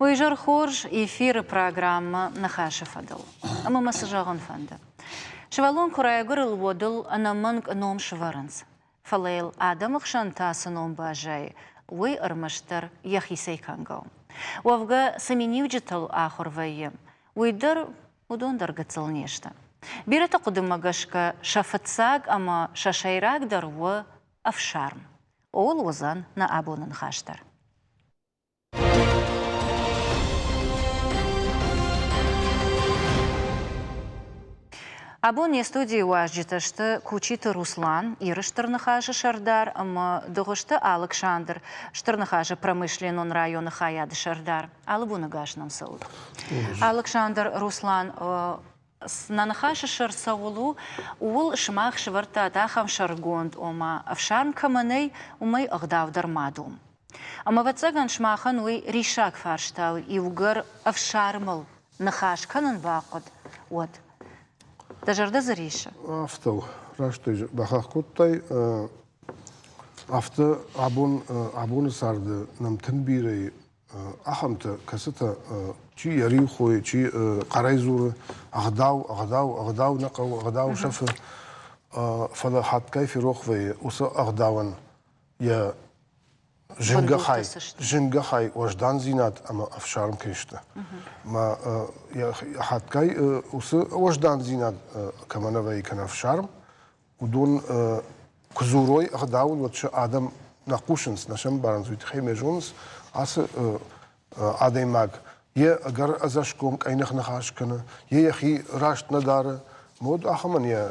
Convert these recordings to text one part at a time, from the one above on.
Уый изӕр хорз эфиры программӕ Ныхасы фӕдыл. Ӕмӕ мӕ цы зӕгъын фӕнды? Сывӕллон куы райгуырыл, уӕд ыл ӕнӕмӕнг ном сывӕрынц. Фӕлӕ йыл адӕмы хсӕн та цы ном баззайы, уый ӕрмӕстдӕр йӕхицӕй кӕнгӕ у. Уӕвгӕ, цы миниуджытыл ахуыр вӕййы, уый дӕр уыдон дӕр гыццыл не сты. Бирӕты хъуыдымӕ гӕсгӕ сӕ фыццаг ӕмӕ сӕ сӕйрагдӕр у ӕфсарм. Ууыл уыдзӕн нӕ абоны ныхас дӕр. Абон не студийы уазджытӕ сты Кучиты Руслан, Иры Стыр Ныхасы сӕрдар ӕмӕ Дыгъуызты Алыксандр, Стыр Ныхасы промышленнон районы хайады сӕрдар. Алы боны гас нӕм цӕут. Алыксандр, Руслан, нӕ ныхасы сӕр цӕуыл у, ууыл сымах сӕвӕрдтат ахӕм сӕргонд, ома ӕфсарм кӕмӕ нӕй, уымӕй ӕгъдау дӕр ма дом. Ӕмӕ, ӕвӕццӕгӕн, сымахӕн уый риссаг фарста у, иугӕр ӕфсармыл ныхас кӕнын бахъуыд, уӕд. Дӕ зӕрдӕ дзы риссы? Афтӕ у. Раст ӕй бахахх кодтай. Афтӕ абон, абоны царды нӕм тынг бирӕ ахӕмтӕ, кӕцытӕ чи йӕ риу хойы, чи хъӕрӕй дзуры, ӕгъдау, ӕгъдау, ӕгъдау нӕ хъӕуы, ӕгъдау сӕфы. Фӕлӕ хатгай ферох вӕййы уыцы ӕгъдауӕн йӕ зынгӕ хай, зынгӕ хай уӕздандзинад ӕмӕ ӕфсарм кӕй сты. Мӕ хатгай уыцы уӕздандзинад кӕмӕ нӕ вӕййы кӕнӕ ӕфсарм, уыдон куы дзурой ӕгъдауыл, уӕд сӕ адӕм нӕ хъусынц, нӕ сӕ ӕмбарынц, уый тыххӕй мӕ зонынц, ацы адӕймаг йе ӕгӕр ӕдзӕсгом къӕйных ныхас кӕны, йе йӕхи раст нӕ дары, мод ахӕмӕн йӕ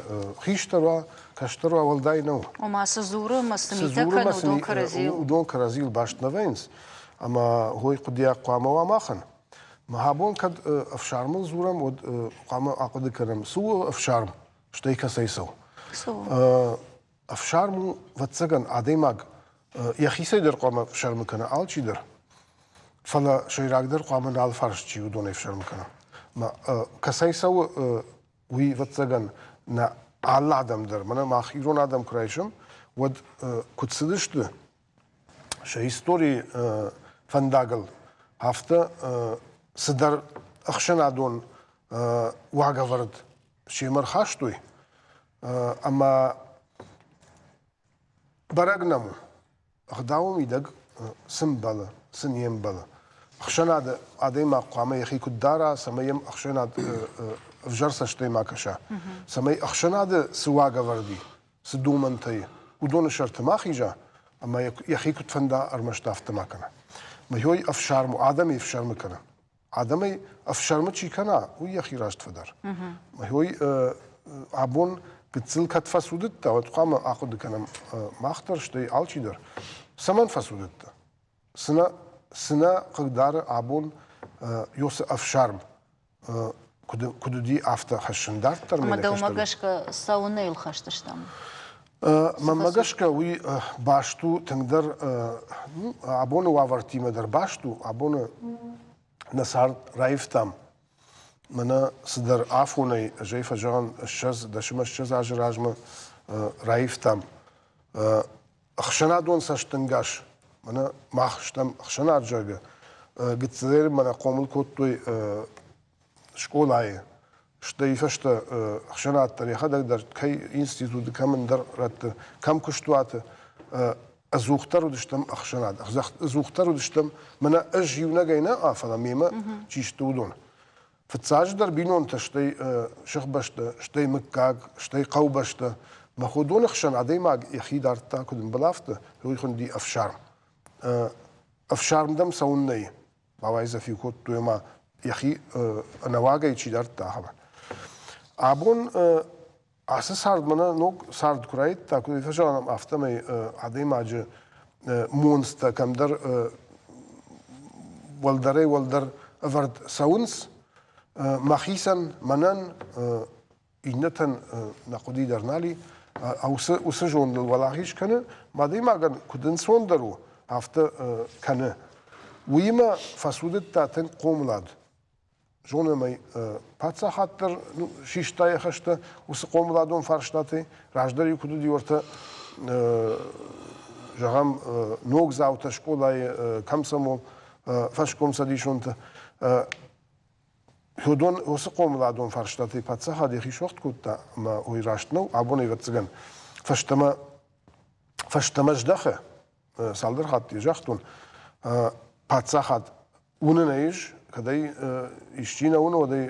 хистӕр уа, кӕстӕр уа, уӕлдай нӕу. Ома цы дзуры ӕмӕ цы митӕ кӕны, уыдон кӕрӕдзийыл. Уыдон кӕрӕдзийыл баст нӕ вӕййынц, ӕмӕ хой хъуыдыйаг хъуамӕ уа махӕн. Мах абон кӕд ӕфсармыл дзурӕм, уӕд хъуамӕ ахъуыды кӕнӕм, цы у ӕфсарм, стӕй кӕцӕй цӕуы. Ӕфсарм у, ӕвӕццӕгӕн, адӕймаг йӕхицӕй дӕр хъуамӕ ӕфсӕрмы кӕна алчидӕр, фӕлӕ сӕйрагдӕр хъуамӕ нал фарст чи уыдонӕй ӕфсӕрмы кӕна. Кӕцӕй цӕуы, уый, ӕвӕццӕгӕн, нӕ алы адӕм дӕр, мӕнӕ мах ирон адӕм куы райсӕм, уӕд куыд цыдысты сӕ историйы фӕндагыл, афтӕ цыдӕр ӕхсӕнадон уагӕвӕрд семӕ рхастой, ӕмӕ бӕрӕг нӕм у, ӕгъдауы мидӕг цы мбӕлы, цы не мбӕлы. Ӕхсӕнады адӕймаг хъуамӕ йӕхи куыд дара, цӕмӕй йӕм ӕхсӕнад ӕвзӕр цӕстӕй ма кӕса, цӕмӕй ӕхсӕнады цы уагӕвӕрд и, цы домӕнтӕ и, уыдоны сӕрты ма хиза ӕмӕ йӕхи куыд фӕнда, ӕрмӕст афтӕ ма кӕна. Мӕ ӕфсарм у, адӕмы ӕфсӕрмы кӕны. Адӕмӕй ӕфсӕрмы чи кӕна, уый йӕхи раст фӕдар. Уый абон гыццыл кӕд фӕцудыдта, уӕд хъуамӕ ахъуыды кӕнӕм мах дӕр, стӕй алчидӕр. Цӕмӕн фӕцудыдта? Цы нӕ хъыгдары абон Йосы ӕфсарм куыд уыди, афтӕ хӕссын дарддӕр? Ӕмӕ дӕумӕ гӕсгӕ цӕуынӕ хӕст стӕм? Мӕнмӕ гӕсгӕ, уый баст у тынгдӕр абоны уавӕртимӕ дӕр баст у. Абоны нӕ цард раивтам. Мӕнӕ цыдӕр афонӕй, ӕз ӕй фӕзӕгъын, 20, дӕсӕмӕ 20 азы размӕ раивтам ӕхсӕнадон цӕстӕнгас. Мӕнӕ мах стӕм ӕхсӕнад, зӕгъгӕ, гыццылӕй мӕнӕ хъомыл кодтой скъолайы, стӕй фӕстӕ ӕхсӕнад дӕр йӕхӕдӕг дӕр кӕй институты, кӕм ӕндӕр рӕтты, кӕм куыстуаты, ӕдзухдӕр уыдыстӕм ӕхсӕнад, ӕдзухдӕр уыдыстӕм, мӕнӕ ӕз иунӕгӕй нӕ, фӕлӕ мемӕ чи сты, уыдон. Фыццаджыдӕр бинонтӕ, стӕй сыхбӕстӕ, стӕй мыггаг, стӕй хъӕубӕстӕ. Мӕ уыдоны хсӕн адӕймаг йӕхи дардта, куыд ӕмбӕлы, афтӕ, уый хуынди ӕфсарм. Ӕфсарм дӕм цӕуын нӕй, бауайдзӕф-иу кодтой ӕмӕ йӕхи ӕнӕуагӕй чи дардта, ахӕм. Абон ацы цард мӕнӕ ног цард куы райдыдта, куыд фӕзӕгъӕм, афтӕмӕй адӕймаджы монцтӕ кӕмдӕр уӕлдӕрӕй-уӕлдӕр ӕвӕрд цӕуынц. Мӕхицӕн, мӕнӕн иннӕтӕн нӕ хъуыди дӕр нал и. Уыцы зондыл уӕлахиз кӕны, адӕймагӕн куыд ӕнцондӕр у, афтӕ кӕны. Уыимӕ фӕцудыдта тынг хъомылад. Зонӕм ӕй, паддзахад дӕр систа йӕ хӕстӕ уыцы хъомыладон фарстатӕй. Раздӕр-иу куыд уыди, уӕртӕ, зӕгъӕм, ногдзаутӕ скъолайы комсомол. фӕскомцӕдисонтӕ. Уыдон уыцы хъомыладон фарстатӕй паддзахад йӕхи суӕгъд кодта ӕмӕ уый раст нӕу. Абон, ӕвӕццӕгӕн, фӕстӕмӕ фӕстӕмӕ здӕхы, цалдӕр хатты загътон, паддзахад уынын ӕй ис, кӕд ӕй исчи нӕ уыны, уӕд ӕй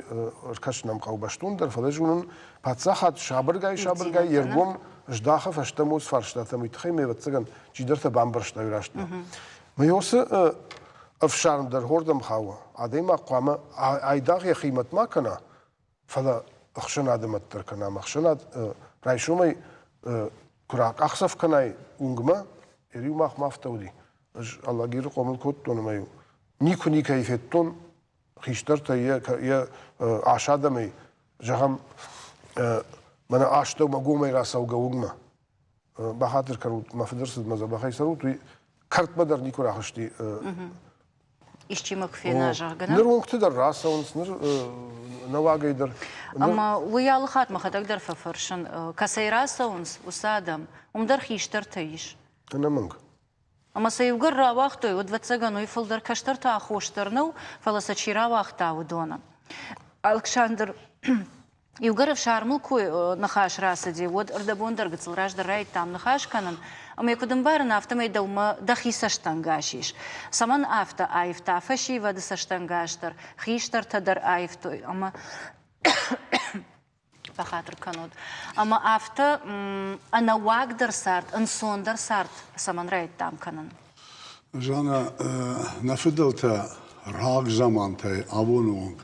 ӕркӕсын ӕм хъӕуы бӕстондӕр, фӕлӕ ӕз уынын, паддзахад сабыргай-сабыргай йе ргом здахы фӕстӕмӕ уыцы фарстатӕм, уый тыххӕй ме ӕвӕццӕгӕн чидӕртӕ бамбӕрста уый рӕстмӕ. Мӕ уыцы ӕфсарм дӕр хордӕм хауы. Адӕймаг хъуамӕ айдагъ йӕхи мӕт ма кӕна, фӕлӕ ӕхсӕнады мӕт дӕр кӕна. Ӕмӕ ӕхсӕнад райсомӕй куы ракъахдзӕф кӕнай уынгмӕ, иу махмӕ афтӕ уыди. Ӕз Алагиры хъомыл кодтон ӕмӕ-иу никуы никӕй федтон хистӕртӕй йӕ, йӕ ас адӕмӕй, зӕгъӕм, мӕнӕ астӕумӕ гомӕй рацӕугӕ уынгмӕ. Бахатыр кӕнут, мӕ фыдырцыдмӕ дзӕбӕхӕй цӕрут, уый кӕртмӕ дӕр никуы рахызти. Исчи мӕ куы фена, зӕгъгӕ. Ныр уынгты дӕр рацӕуынц, ныр нӕуӕгӕй дӕр. Ӕмӕ уый алы хатт мӕхӕдӕг дӕр фӕфӕрсын, кӕцӕй рацӕуынц, уыцы адӕм, уым дӕр хистӕртӕ ис. Ӕнӕмӕнг. Ӕмӕ сӕ иугӕр рауагътой, уӕд, ӕвӕццӕгӕн, уый фылдӕр кӕстӕрты аххос дӕр нӕу, фӕлӕ сӕ чи рауагъта, уыдоны. Алыксандр иугӕр ӕфсармыл кой ныхас рацыди, уӕд ӕрдӕбон дӕр гыццыл раздӕр райдыдтам ныхас кӕнын, ӕмӕ куыд ӕмбарын, афтӕмӕй дӕумӕ дӕхи цӕстӕнгас ис. Цӕмӕн афтӕ аивта фӕсивӕды цӕстӕнгас дӕр, хистӕртӕ дӕр аивтой ӕмӕ бахатыр кӕнут. Ӕмӕ афтӕ ӕнӕуагдӕр цард, ӕнцондӕр цард цӕмӕн райдыдтам кӕнын? Жанна, нӕ фыдӕлтӕ рагзамантӕй абоны онг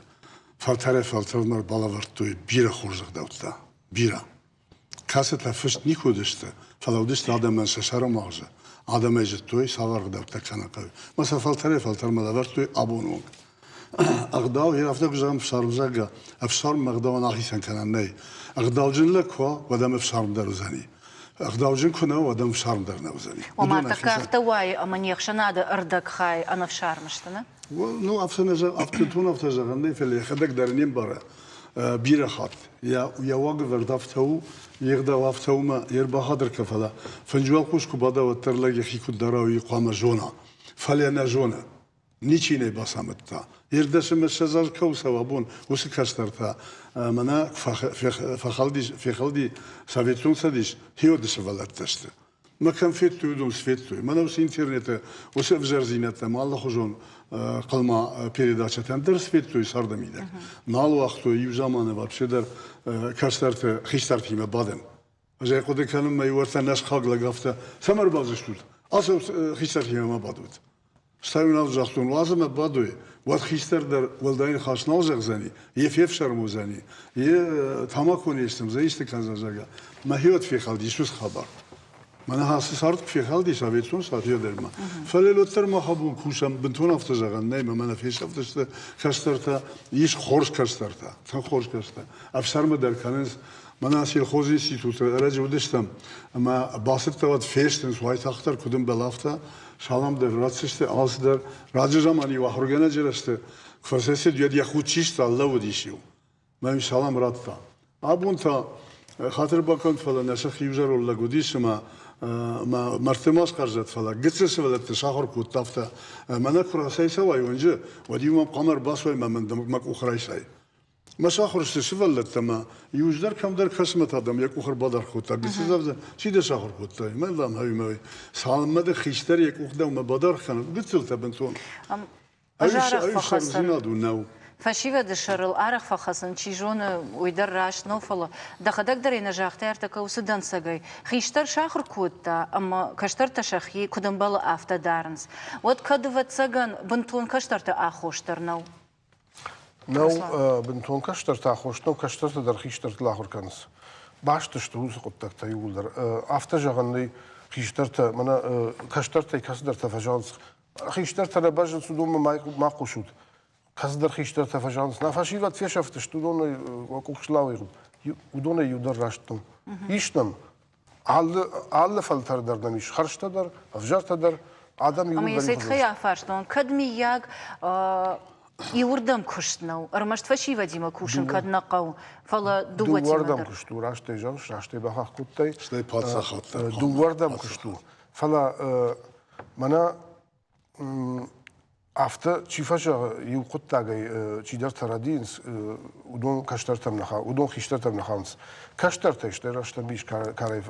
фӕлтӕрӕй-фӕлтӕрмӕ балӕвӕрдтой бирӕ хорз ӕгъдӕуттӕ, бирӕ. Кӕцытӕ фыст никуы уыдысты, фӕлӕ уыдысты адӕмӕн сӕ сӕрымагъзы. Адӕмӕй зыдтой, цавӕр ӕгъдӕуттӕ кӕнын хъӕуы. Ӕмӕ сӕ фӕлтӕрӕй-фӕлтӕрмӕ лӕвӕрдтой абоны онг. Ӕгъдау, йе афтӕ куы зӕгъӕм, ӕфсарм, зӕгъгӕ, ӕфсарм ӕгъдауӕн ахицӕн кӕнӕн нӕй. Ӕгъдауджын лӕг куы уа, уӕд ӕм ӕфсарм дӕр уыдзӕни. Ӕгъдауджын куы нӕ уа, уӕд ӕм ӕфсарм дӕр нӕ уыдзӕни. Ома, тӕккӕ афтӕ уайы, ӕмӕ не хсӕнады ӕрдӕг хай ӕнӕфсарм сты, нӕ? Ну, афтӕ нӕ зӕгъ, афтӕ тон афтӕ зӕгъӕн нӕй, фӕлӕ йӕхӕдӕг дӕр не мбары бирӕ хатт. Йӕ, йӕ уагӕвӕрд афтӕ у, йе гъдау афтӕ у, мӕ йе рбахатыр кӕ, фӕлӕ фынджы уӕлхъус куы бада, уӕддӕр лӕг йӕхи куыд дара, уый хъуамӕ зона. Фӕлӕ нӕ зоны. Ничи нӕ бацамыдта. Ирдӕсӕмӕ 20 аз кӕуыл цӕуы абон, уыцы кӕстӕртӕ мӕнӕ фехӕлди, фехӕлди Советон Цӕдис, хиоды сывӕллӕттӕ сты. Мӕ кӕм федтой, уыдон сфедтой. Мӕнӕ уыцы интернеты уыцы ӕвзӕрдзинӕдтӕм алыхуызон хъылма передачӕтӕм дӕр сфедтой царды мидӕг. Нал уагътой иу заманы вообще дӕр кӕстӕрты хистӕртимӕ бадын. Ӕз ӕй хъуыды кӕнын, мӕ иуӕртӕ нӕ сыхаг лӕг афтӕ, цӕмӕ ӕрбадзыстут? Ацӕут хистӕртимӕ ма бадут. Стӕй нал загътон, уадз ӕмӕ бадой, уӕд хистӕр дӕр уӕлдай ныхас нал зӕгъдзӕни, йе фефсӕрм уыдзӕни, йе тамако не сдымдзӕн, исты кӕндзӕн, зӕгъгӕ. Мӕхи уӕд фехӕлдис уыцы хабар. Мӕнӕ ацы цард куы фехӕлди, советон цард йедӕрмӕ. Фӕлӕ уӕддӕр мах абон кусӕм, бынтон афтӕ зӕгъӕн нӕй, мӕ мӕнӕ фесӕфтысты кӕстӕртӕ, ис хорз кӕстӕртӕ, тынг хорз кӕстӕр. Ӕфсӕрмы дӕр кӕнынц, Мӕнӕ сельхозинституты ӕрӕджы уыдыстӕм, ӕмӕ бацыдтӕ уӕд фестынц, уайтагъддӕр куыд ӕмбӕлы, афтӕ салам дӕр ратдзысты, алцыдӕр. Раджы заман-иу ахуыргӕнӕджы рӕзты куы фӕцӕйцыд, уӕд йӕ худ систа, лӕууыдис-иу. Мӕ-иу салам радта. Абон та хатыр бакӕнут, фӕлӕ нӕ сых иу зӕронд лӕг уыдис ӕмӕ мӕ мӕрдты ма схъӕрзӕд, фӕлӕ гыццыл сывӕллӕтты сахуыр кодта афтӕ. Мӕнӕ куы рацӕйцӕуай уынджы, уӕд-иу мӕм хъуамӕ ӕрбацуай ӕмӕ мын мӕ къух райсай. Мӕ сахуыр сты сывӕллӕттӕ мӕ иуыздӕр кӕмдӕр кӕсмӕ та дӕм йӕ къух ӕрбадаргъ кодта. Гыццыл зӕгъдзӕн, чи дӕ сахуыр кодтай? Мӕн дам ӕви мӕ цалынмӕ дӕ хистӕр йӕ къух дӕумӕ бадаргъ кӕна, гыццылтӕ бынтон. Ӕз арӕх фӕхӕцын. у нӕу. Фӕсивӕды сӕрыл арӕх фӕхӕцын, чи зоны, уый дӕр раст нӕу, фӕлӕ дӕхӕдӕг дӕр ӕй нӕ загътай ӕртӕккӕ уыцы дӕнцӕгӕй. Хистӕр сахуыр кодта ӕмӕ кӕстӕртӕ сӕхи куыд ӕмбӕлы, афтӕ дарынц. Уӕд кӕд, ӕвӕццӕгӕн, бынтон кӕстӕрты аххос дӕр нӕу. Нӕу бынтон кӕстӕртӕ аххос нӕу, кӕстӕртӕ дӕр хистӕртыл ахуыр кӕнынц. Баст сты уыцы хъуыддӕгтӕ иууылдӕр. Афтӕ зӕгъӕн нӕй, хистӕртӕ, мӕнӕ кӕстӕртӕй кӕцыдӕртӕ фӕзӕгъынц, хистӕртӕ нӕ бӕззынц, уыдонмӕ ма хъусут. Кӕцыдӕр хистӕртӕ фӕзӕгъынц, нӕ фӕсивӕд фесӕфтысты, уыдонӕй уӕ къух слауигъуыд. Уыдонӕй иу дӕр раст нӕу. Ис нӕм алы, алы фӕлтӕр дӕр нӕм ис хӕрзтӕ дӕр, ӕвзӕртӕ дӕр, адӕм иууылдӕр. Ӕмӕ йӕ тыххӕй афарстон, кӕд миййаг иуырдӕм куыст нӕу, ӕрмӕст фӕсивӕдимӕ кусын кӕд нӕ хъӕуы, фӕлӕ дыууӕтимӕ Дыууӕрдӕм куыст у, растӕй зӕгъыс, растӕй бахахх кодтай. Стӕй паддзахад дӕр. Дыууӕрдӕм куыст у. Фӕлӕ мӕнӕ. Афтӕ чи фӕзӕгъы, иу хъуыддагӕй чидӕртӕ рӕдийынц, уыдон кӕстӕртӕм нӕ уыдон хистӕртӕм нӕ хауынц. Кӕстӕртӕй стӕй рӕстӕмбис карӕй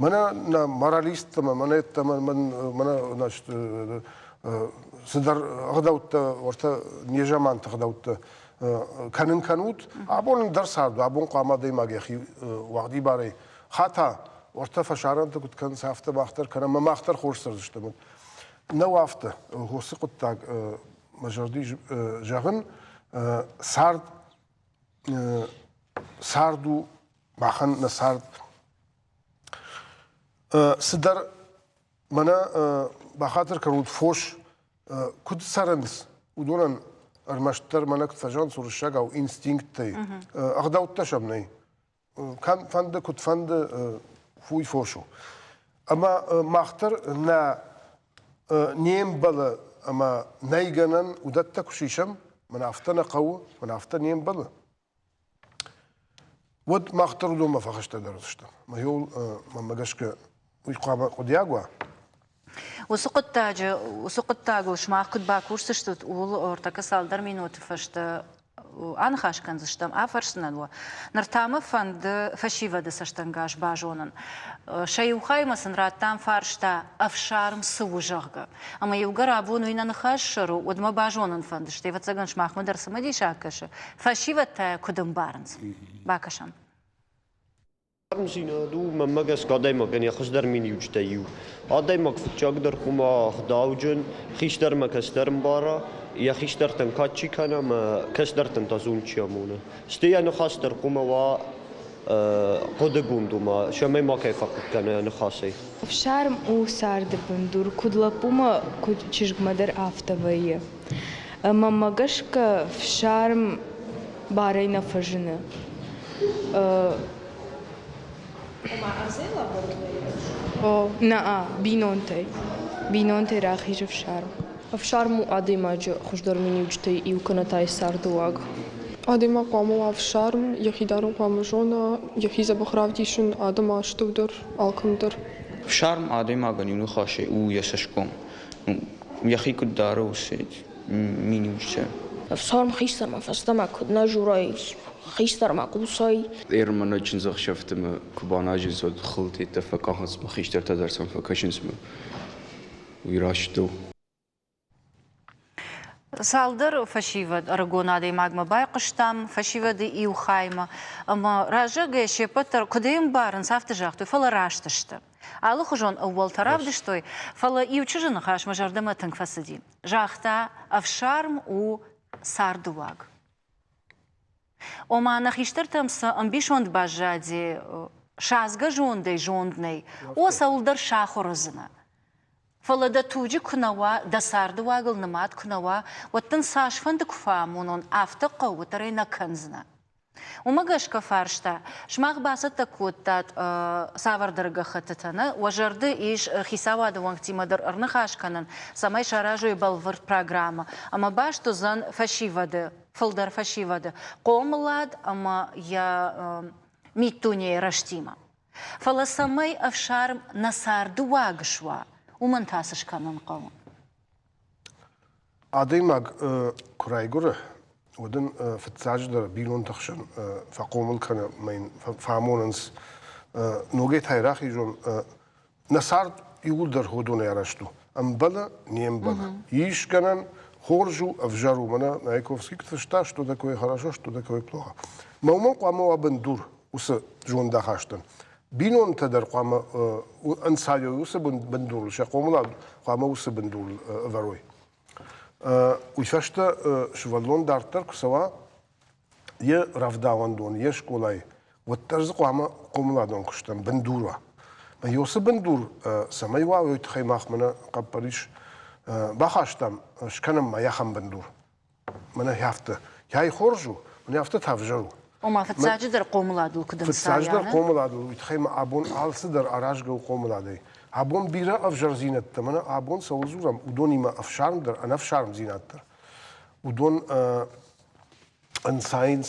мӕнӕ нӕ моралисттӕ мӕнӕ мӕнӕ значит, цыдӕр ӕгъдӕуттӕ, уӕртӕ незаманты ӕгъдӕуттӕ кӕнын кӕнут. Абон ӕндӕр цард у, абон хъуамӕ адӕймаг йӕхи уӕгъдибарӕй хата, уӕртӕ фӕсарӕнты куыд кӕнынц, афтӕ мах дӕр кӕнӕм, ӕмӕ мах дӕр хорз цӕрдзыстӕм. Нӕу афтӕ. Уыцы хъуыддаг мӕ зӕрды зӕгъын, цард цард у махӕн нӕ цард. Цыдӕр мӕнӕ бахатыр кӕнут, фос куыд цӕрынц, уыдонӕн ӕрмӕстдӕр мӕнӕ куыд фӕзӕгъынц уырыссагау инстинкттӕй, ӕгъдӕуттӕ сӕм нӕй. Кӕм фӕнды, куыд фӕнды, уый фос у. Ӕмӕ мах дӕр нӕ не мбӕлы ӕмӕ нӕй гӕнӕн уыдӕттӕ куы сисӕм, мӕн афтӕ нӕ хъӕуы, мӕн афтӕ не мбӕлы, уӕд мах дӕр уыдонмӕ фӕхӕстӕгдӕр уыдзыстӕм. Мӕ мӕнмӕ гӕсгӕ, уый хъуамӕ хъуыдиаг уа. Уыцы хъуыддаджы, уыцы хъуыддагыл сымах куыд бакусдзыстут, ууыл ӕртӕккӕ цалдӕр минуты фӕстӕ аныхас кӕндзыстӕм, афӕрсдзынӕн уӕ. Ныр та мӕ фӕнды фӕсивӕды цӕстӕнгас базонын. Сӕ иу хаймӕ сын радтам фарста, ӕфсарм цы у, зӕгъгӕ. Ӕмӕ иугӕр абон уый нӕ ныхас сӕр у, уӕд мӕ базонын фӕнды, стӕй, ӕвӕццӕгӕн, сымахмӕ дӕр цымыдисаг кӕсы, фӕсивӕд та йӕ куыд ӕмбарынц. Бакӕсӕм. Ӕфсармдзинад у, мӕнмӕ гӕсгӕ, адӕймагӕн йӕ хуыздӕр миниуджытӕй иу. Адӕймаг фыццагдӕр хъуамӕ ӕгъдауджын, хистӕрмӕ кӕстӕр ӕмбара, йӕ хистӕртӕн кад чи кӕна ӕмӕ кӕстӕртӕн та зонд чи амона. Стӕй йӕ ныхас дӕр хъуамӕ уа хъуыдыгонд, ома цӕмӕй макӕй фӕхъыг кӕна йӕ ныхасӕй. Ӕфсарм у царды бындур, куыд лӕппумӕ, куыд чызгмӕ дӕр афтӕ вӕййы. Мӕнмӕ гӕсгӕ, фсарм барӕй нӕ фӕзыны. Ома ӕрдзӕй лӕвӕрд вӕййы? О, нӕ, бинонтӕй. Бинонтӕй рахизы фсарм. Ӕфсарм у адӕймаджы хуыздӕр миниуджытӕй иу кӕнӕ та йӕ царды уаг. Адӕймаг хъуамӕ уа ӕфсарм, йӕхи дарын хъуамӕ зона, йӕхи дзӕбӕх равдисын адӕмы астӕу дӕр, алкӕм дӕр. Ӕфсарм адӕймагӕн иу ныхасӕй у йӕ цӕсгом. Йӕхи куыд дары, уыцы миниуджытӕ. Ӕфсарм хистӕрмӕ фӕстӕмӕ куыд нӕ журай, хистӕрмӕ хъусай. Ӕрмӕнӕ чындзӕхсӕвты мӕ куы баназынц, уӕд хылтӕ фӕкъахынц мӕ хистӕртӕ дӕр сӕм фӕкӕсынц мӕ уый раст у. Цалдӕр фӕсивӕд ӕрыгон адӕймагмӕ байхъуыстам, фӕсивӕды иу хаймӕ, ӕмӕ раззагӕй се ппӕт дӕр куыд ӕмбарынц, афтӕ загътой, фӕлӕ раст сты. Алыхуызон ӕууӕлтӕ равдыстой, фӕлӕ иу чызджы ныхас мӕ зӕрдӕмӕ тынг фӕцыди. Загъта, ӕфсарм у цардыуаг. Ома, нӕ хистӕртӕм цы ӕмбисонд баззади, садзгӕ зондӕй зонд нӕй, о, цӕуылдӕр сахуыр уыдзынӕ. Фӕлӕ дӕ туджы куы нӕ уа, дӕ цардыуагыл нымад куы нӕ уа, уӕд дын цасфӕнды куы фӕамонон, афтӕ хъӕуы дӕр ӕй нӕ кӕндзынӕ. Уымӕ гӕсгӕ фарста, сымах бацӕттӕ кодтат цавӕрдӕр гӕххӕттытӕ, нӕ? Уӕ зӕрды ис хицауады уӕнгтимӕ дӕр ӕрныхас кӕнын, цӕмӕй саразой бӕлвырд программӕ ӕмӕ баст уыдзӕн фӕсивӕды, фылдӕр фӕсивӕды хъомылад ӕмӕ йӕ миддунейы рӕзтимӕ. Фӕлӕ цӕмӕй ӕфсарм нӕ царды уаг суа, уымӕн та цы скӕнын хъӕуы? Адӕймаг куы райгуыры, уӕд ын фыццаджыдӕр бинонты хсӕн фӕхъомыл кӕны ӕмӕ йын фӕамонынц ногӕй та рахизон. Нӕ цард иууылдӕр уыдонӕй арӕзт у. Ӕмбӕлы, не мбӕлы. Ис гӕнӕн, хорз у, ӕвзӕр у. Мӕнӕ Маяковский куыд фыста, что такое хорошо, что такое плохо. Мӕ уымӕн хъуамӕ уа бындур уыцы зондахастӕн. Бинонтӕ дӕр хъуамӕ ӕнцайой уыцы бындурыл, сӕ хъомылад хъуамӕ уыцы бындурыл ӕвӕрой. Уый фӕстӕ сывӕллон дарддӕр куы цӕуа йӕ рӕвдауӕндон, йе скъолайы, уӕддӕр дзы хъуамӕ хъомыладон куыстӕн бындур уа. Ӕмӕ уыцы бындур цӕмӕй уа, уый тыххӕй мах мӕнӕ хъӕппӕрис бахастам, скӕнӕм ма ахӕм бындур. Мӕнӕ афтӕ. Кӕй хорз у, мӕнӕ афтӕ та ӕвзӕр у. Ома, фыццаджыдӕр хъомыладыл куыд ӕнцайа, Фыццаджыдӕр хъомыладыл, уый тыххӕй ма абон алцыдӕр аразгӕ у хъомыладӕй. Абон бирӕ ӕвзӕрдзинӕдтӕ, мӕнӕ абон цӕуыл дзурӕм, уыдонимӕ ӕфсарм дӕр, ӕнӕфсармдзинад дӕр. Уыдон ӕнцайынц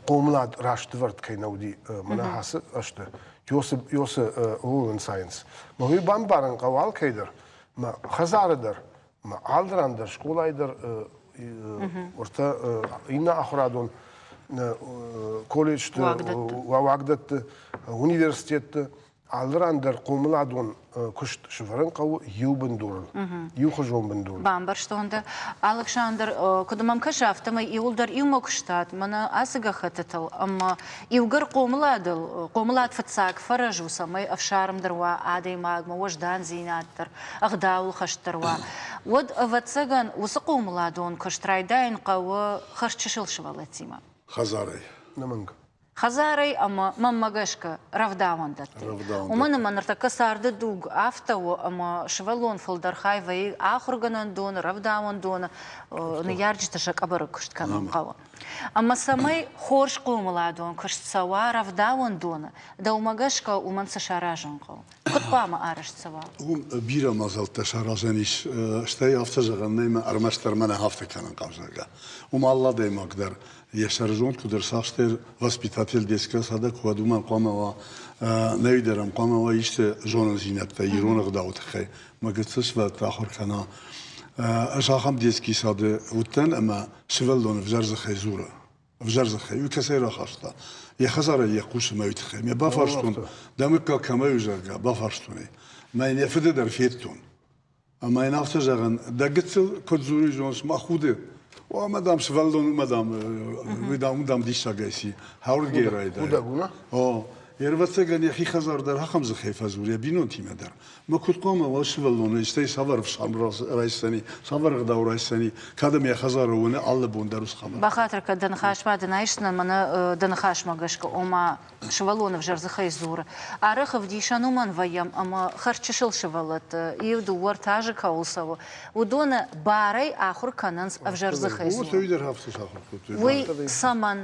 хъомылад растывӕрд кӕй нӕ уыди, мӕнӕ ацы ӕзты, ёсы ууыл ӕнцайынц. Мӕ уый бамбарын хъӕуы алкӕй дӕр, мӕ хӕдзары дӕр, Алы ран дӕр, скъолайы дӕр, уӕртӕ иннӕ ахуырадон колледжты, уагдӕтты, университетты алы ран дӕр хъомыладон куыст сӕвӕрын хъӕуы иу бындурыл, иухуызон бындурыл. Бамбӕрстон дӕ. Алыксандр, куыд мӕм кӕсы, афтӕмӕй иуылдӕр иумӕ куыстат мӕнӕ ацы гӕххӕттытыл ӕмӕ иугӕр хъомыладыл, хъомылад фыццаг фӕрӕз у, цӕмӕй ӕфсарм дӕр уа адӕймагмӕ, уӕздандзинад дӕр, ӕгъдауыл хӕст дӕр уа, уӕд, ӕвӕццӕгӕн, уыцы хъомыладон куыст райдайын хъӕуы хӕрзчысыл сывӕллӕттимӕ. Хӕдзарӕй. Нӕмӕнг. Хӕдзарӕй ӕмӕ, мӕнмӕ гӕсгӕ, рӕвдауӕндӕттӕй. Уымӕн ӕмӕ ныртӕккӕ царды дуг афтӕ у, ӕмӕ сывӕллон фылдӕр хай вӕййы ахуыргӕнӕндоны, рӕвдауӕндоны, ныййарджыты сӕ къӕбӕры куыст кӕнын хъӕуы. Ӕмӕ цӕмӕй хорз хъомыладон куыст цӕуа рӕвдауӕндоны, дӕумӕ гӕсгӕ уымӕн цы саразын хъӕуы? Куыд хъуамӕ арӕзт цӕуа? Уым бирӕ мадзӕлттӕ саразӕн ис, стӕй афтӕ зӕгъӕн нӕй, ӕмӕ ӕрмӕстдӕр мӕнӕ афтӕ кӕнын хъӕуы, зӕгъгӕ. Уым алы адӕймаг дӕр йӕ сӕрызонд куыд ӕрцахста, воспитатель детского сада куы уӕд уымӕн хъуамӕ уа, нӕуи дӕр ӕм хъуамӕ уа исты зонындзинӕдтӕ ирон ӕгъдауы тыххӕй, мӕ гыццыл сывӕллӕтты ахуыр кӕна. Ӕз ахӕм детский сады уыдтӕн ӕмӕ сывӕллон ӕвзӕр дзыхӕй дзуры. Ӕвзӕр дзыхӕй уый кӕцӕй рахаста? Йӕ хӕдзарӕй йӕ хъусы мӕ уый тыххӕй. Мӕ бафарстон, дӕ мыггаг кӕмӕй у, зӕгъгӕ, бафарстон ӕй. Мӕ йын йӕ фыды дӕр федтон. Ӕмӕ йын афтӕ зӕгъын, дӕ гыццыл куыд дзуры, зоныс, ма худы. О, ӕмӕ, дам, сывӕллон у, мӕ, дам, уый, дам, уым, дам, диссагӕй си. Хӕрдгӕ райдайы. Худӕг у, нӕ? О, ӕрвӕццӕгӕн йӕхи хӕдзар дӕр ахӕм дзыхӕй фӕдзуры йӕ бинонтимӕ дӕр. Ма куыд хъуамӕ уа сывӕллоны, стӕй цавӕр ӕфсарм райсдзӕни, цавӕр ӕгъдау райсдзӕни, кӕд ӕм йӕ хӕдзары уыны алы бон дӕр уыцы хабар. Бахатыр кӕн, дӕ ныхасмӕ дын айсдзынӕн, мӕнӕ дӕ ныхасмӕ гӕсгӕ, ома сывӕллон ӕвзӕр дзыхӕй дзуры. Арӕх ӕвдисӕн уымӕн вӕййӕм, ӕмӕ хӕрзчысыл сывӕллӕтты, иу, дыууӕ, ӕртӕ азы кӕуыл цӕуы, уыдоны барӕй ахуыр кӕнынц ӕвзӕр дзыхӕй дзурын. Уый цӕмӕн?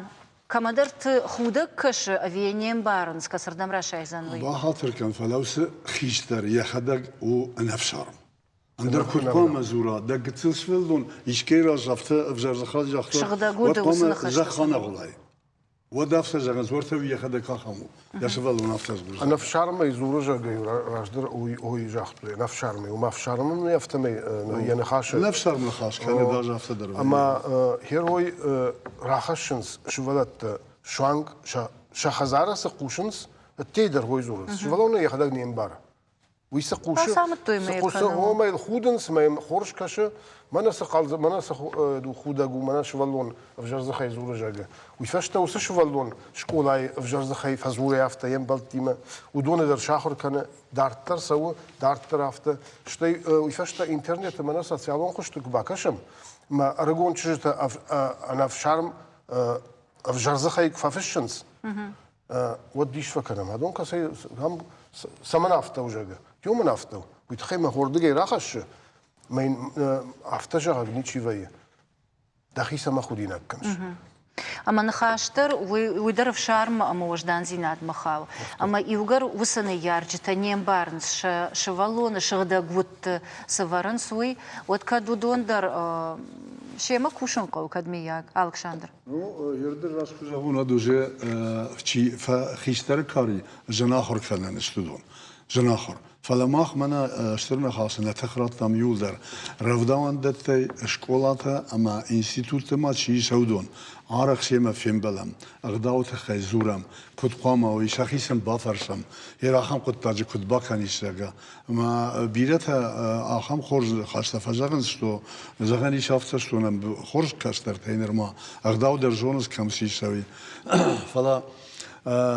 Кӕмӕдӕрты худӕг кӕсы ӕви йӕ не мбарынц, кӕцырдӕм расайдзӕн, уый? Бахатыр кӕн, фӕлӕ уыцы хистӕр йӕхӕдӕг у ӕнӕфсарм. Ӕндӕр куыд хъуамӕ дзура, дӕ гыццыл сывӕллон искӕй раз афтӕ ӕвзӕр дзыхӕй загъта, уӕд хъуамӕ зӕхх аныгъуылай. Уӕд афтӕ зӕгъынц, уӕртӕ уый йӕхӕдӕг ахӕм у, йӕ сывӕллон афтӕ дзуры. Ӕнӕфсармӕй дзуры, зӕгъгӕ, раздӕр уый загътой, ӕнӕфсармӕй. Уымӕ ӕфсармы афтӕмӕй йӕ ныхасы. Ӕнӕфсарм ныхас кӕны даже афтӕ дӕр. Ӕмӕ герой рахӕссынц сывӕллӕттӕ суанг сӕ хӕдзары цы хъусынц, ӕддейы дӕр уый дзурынц. Сывӕллон йӕхӕдӕг не мбары. Уый цы хъусы, цы хъусы, омӕ йыл худынц, мӕ йӕм хорз кӕсы, мӕнӕ цы хъӕлдзӕг, мӕнӕ цы худӕг у, мӕнӕ сывӕллон ӕвзӕр дзыхӕй дзуры, зӕгъгӕ. Уый фӕстӕ уыцы сывӕллон скъолайы ӕвзӕр дзыхӕй фӕдзуры афтӕ йе мбӕлттимӕ, уыдоны дӕр сахуыр кӕны, дарддӕр цӕуы, дарддӕр афтӕ. Стӕй уый фӕстӕ интернеты мӕнӕ социалон хуызты куы бакӕсӕм, мӕ ӕрыгон чызджытӕ ӕнӕфсарм ӕвзӕр дзыхӕй куы фӕфыссынц, уӕд дис фӕкӕнӕм, адон кӕцӕй ам цӕмӕн афтӕ у, зӕгъгӕ. Уымӕн афтӕ у. Уый тыххӕй мӕ хордыгӕй рахӕссы, мӕ йын афтӕ зӕгъӕг ничи вӕййы. Дӕхи цӕмӕ худинаг кӕныс? Ӕмӕ ныхас дӕр, уый дӕр ӕфсармы ӕмӕ уӕздандзинадмӕ хауы. Ӕмӕ иугӕр уыцы ныййарджытӕ не мбарынц сӕ сывӕллоны сыгъдӕг удты цы вӕрынц, уый, уӕд кӕд уыдон дӕр семӕ кусын хъӕуы, кӕд миййаг, Алыксандр? Ну, ердыр раст куы зӕгъон, уӕд уже чи хистӕры кари зын ахуыр кӕнӕн сты уыдон. Зын ахуыр. Фӕлӕ мах мӕнӕ Стыр Ныхасы нӕ тых радтам иуылдӕр рӕвдауӕндӕттӕй, скъолатӕ ӕмӕ институтты ма чи ис, уыдон. Арӕх семӕ фембӕлӕм, ӕгъдауы тыххӕй дзурӕм, куыд хъуамӕ уой, сӕхицӕн бафӕрсӕм, йе ахӕм хъуыддаджы куыд бакӕнис, зӕгъгӕ. Ӕмӕ бирӕтӕ ахӕм хорз ныхӕстӕ фӕзӕгъынц, что зӕгъӕн ис афтӕ, что нӕм хорз кӕстӕртӕй нырма ӕгъдау дӕр зонынц, кӕм сисӕуи. Фӕлӕ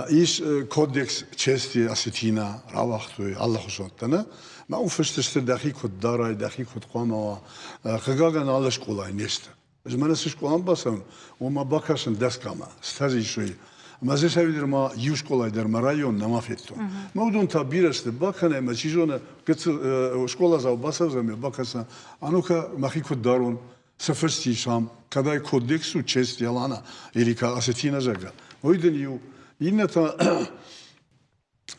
ис кодекс чести осетина рауагътой алыхуызӕттӕ, нӕ? Мӕ уым фыст сты, дӕхи куыд дарай, дӕхи куыд хъуамӕ уа. Хъыгагӕн, алы скъолайы не сты. Ӕз мӕнӕ цы скъоламӕ бацӕуын, уым бакӕсын дӕсгамӕ, стӕ исой. Ӕмӕ дзы сӕ нырма иу скъолайы дӕр мӕ район нӕма федтон. Мӕ уыдон та бирӕ сты, бакӕнай мӕ, чи зоны, гыццыл скъоладзау бацӕудзӕн ӕмӕ бакӕса, а ну-ка, мӕхи куыд дарон, цы фыст ис ам, кӕд ӕй кодекс у честь Ялана или Осетина, зӕгъгӕ. Уый дын иу. Иннӕ та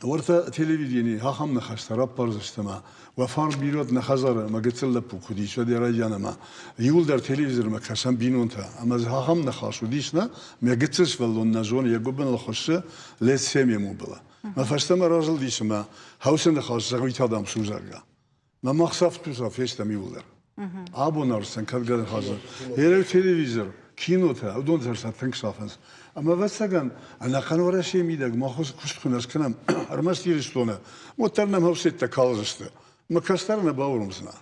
Уӕртӕ телевиденийы ахӕм ныхӕстӕ раппардзысты ӕмӕ уӕ фарн бирӕ нӕ хӕдзары мӕ гыццыл лӕппу куыд ис, уӕд йӕ райдиан ӕмӕ иууылдӕр телевизормӕ кӕсӕм бинонтӕ ӕмӕ дзы ахӕм ныхас уыдис, нӕ, мӕ гыццыл сывӕллон нӕ зоны, йӕ гуыбыныл хуыссы, лет семь ему было. Мӕ фӕстӕмӕ разылдис ӕмӕ хӕусы ныхас зӕгъы, уый та, дам, судзаггӕ. Мӕ мах сӕфтуса фестӕм иууылдӕр. Абон ӕрцӕн кӕд гӕнӕн хӕдзар. Ерӕу телевизор, кинотӕ, уыдон дӕр сӕ тынг сафынц. Ӕмӕ ӕвӕццӕгӕн, ӕнӕхъӕн Уӕрӕсейы мидӕг мах куыст куы нӕ скӕнӕм, ӕрмӕст Ирыстоны, уӕддӕр нӕм ӕфсӕдтӕ калдзысты. Мӕ кӕстӕр нӕ бауромдзынӕ.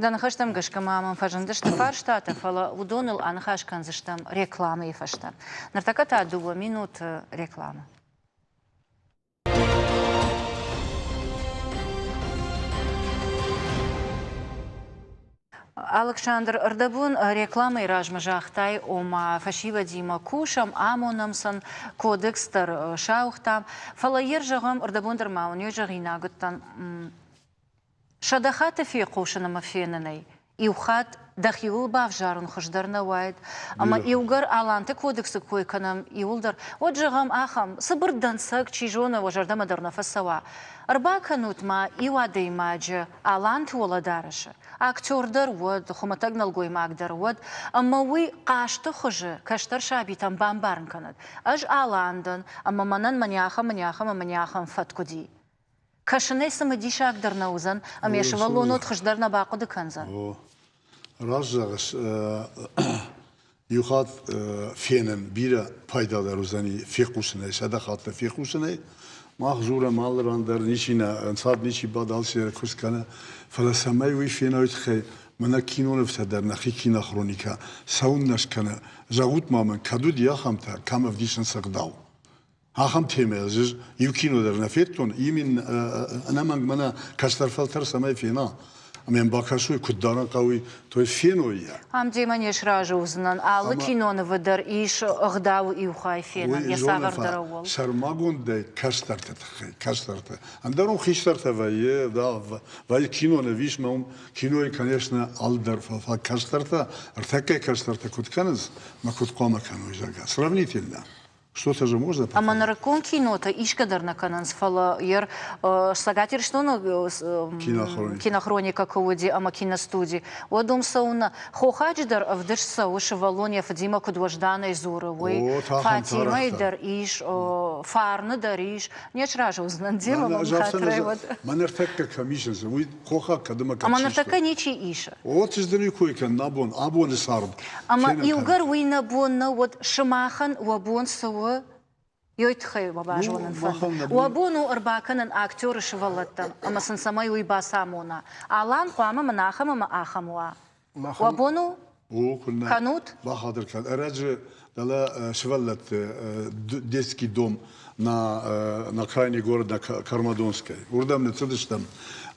Дӕ ныхӕстӕм гӕсгӕ ма мӕм фӕзындысты фарстатӕ, фӕлӕ уыдоныл аныхас кӕндзыстӕм рекламӕйы фӕстӕ. Ныртӕккӕ та дыууӕ минуты рекламӕ. Алыксандр, ӕрдӕбон рекламӕйы размӕ загътай, ома фӕсивӕдимӕ кусӕм, амонӕм сын, кодекс дӕр сауыгътам. Фӕлӕ йе рзӕгъӕм, ӕрдӕбон дӕр ма уын йе зӕгъинаг уыдтӕн, Сӕдӕхатты фехъусын ӕмӕ фенынӕй иу хатт дӕхиуыл бавзарын хуыздӕр нӕ уаид? Ӕмӕ иугӕр Аланты кодексы кой кӕнӕм иуылдӕр, уӕд зӕгъӕм ахӕм цыбыр дӕнцӕг, чи зоны, уӕ зӕрдӕмӕ дӕр нӕ фӕцӕуа. Ӕрбакӕнут-ма иу адӕймаджы Аланты уӕлӕдарӕсы, актер дӕр уӕд, хуымӕтӕг нӕлгоймаг дӕр уӕд, ӕмӕ уый хъазты хуызы кӕстӕр сабитӕн бамбарын кӕнӕд, ӕз Алан дӕн, ӕмӕ мӕнӕн мӕнӕ ахӕм, мӕнӕ ахӕм ӕмӕ мӕнӕ ахӕм фӕтк уыди. Кӕсынӕй цымыдисагдӕр нӕ уыдзӕн, ӕмӕ йӕ сывӕллон уӕд хуыздӕр нӕ бахъуыды кӕндзӕн. О, раст зӕгъыс, иу хатт фенын бирӕ пайдадӕр уыдзӕни фехъусынӕй, 100 хатты фехъусынӕй. Мах дзурӕм алы ран дӕр, ничи нӕ ӕнцад ничи бады, алчидӕр куыст кӕны. Фӕлӕ цӕмӕй уый фена, уый тыххӕй мӕнӕ кинонывтӕ дӕр нӕхи кинохроникӕ цӕуыннӕ скӕны. Зӕгъут-ма мын, кӕд уыди ахӕмтӕ, кӕм ӕвдисынц ӕгъдау? Ахӕм темӕ ӕз иу кино дӕр нӕ федтон. Именно ӕнӕмӕнг мӕнӕ кӕстӕр фӕлтӕр цӕмӕй фена, ӕмӕ йӕм бакӕсой, куыд дарын хъӕуй, то есть феной йӕ. Ам демӕ не сразы уыдзынӕн. Алы кинонывы дӕр ис ӕгъдауы иу хай фенӕн, йӕ цавӕрдӕр ӕууӕл. Сӕрмагондӕй кӕстӕрты тыххӕй, кӕстӕрты. Ӕндӕр уым хистӕртӕ вӕййы, да, вӕййы киноныв ис, мӕ уым кинойы, конечно, алыдӕр, фӕлӕ кӕстӕртӕ, ӕртӕккӕй кӕстӕртӕ куыд кӕнынц, мӕ куыд хъуамӕ кӕной, зӕгъгӕ, сравнительно. Что-то же можно Ӕмӕ нырыккон кинотӕ исгӕ дӕр нӕ кӕнынц, фӕлӕ йӕ Цӕгат Ирыстоны кинохроникӕ куы уыди ӕмӕ киностуди, уӕд уым цӕуыннӕ хохаджы дӕр ӕвдыст цӕуы, сывӕллон йӕ фыдимӕ куыд уӕзданӕй дзуры, уый. Фатимӕйы дӕр ис, Фарны дӕр ис. Не сразы уыдзынӕн демӕ, мӕм хатырӕй уӕд. Мӕ ныртӕккӕ кӕм исынц, уый хохаг кӕд ӕмӕ кӕм Ӕмӕ ныртӕккӕ ничи исы. О, ӕз дын кой кӕнын абон, абоны цард. Ӕмӕ иугӕр уый нӕ бон нӕ уӕд сымахӕн уӕ бон цы у, ёй тыххӕй уӕ базонын фӕнды. Уӕ бон у ӕрбакӕнын актеры сывӕллӕттӕм ӕмӕ сын цӕмӕй уый бацамона. Алан хъуамӕ мын ахӕм ӕмӕ ахӕм уа. Уӕ бон у? О, куыннӕ. Кӕнут? Бахатыр кӕн. Ӕрӕджы дӕлӕ сывӕллӕтты детский дом на на окраине города Кармадонской. Уырдӕм ныццыдыстӕм.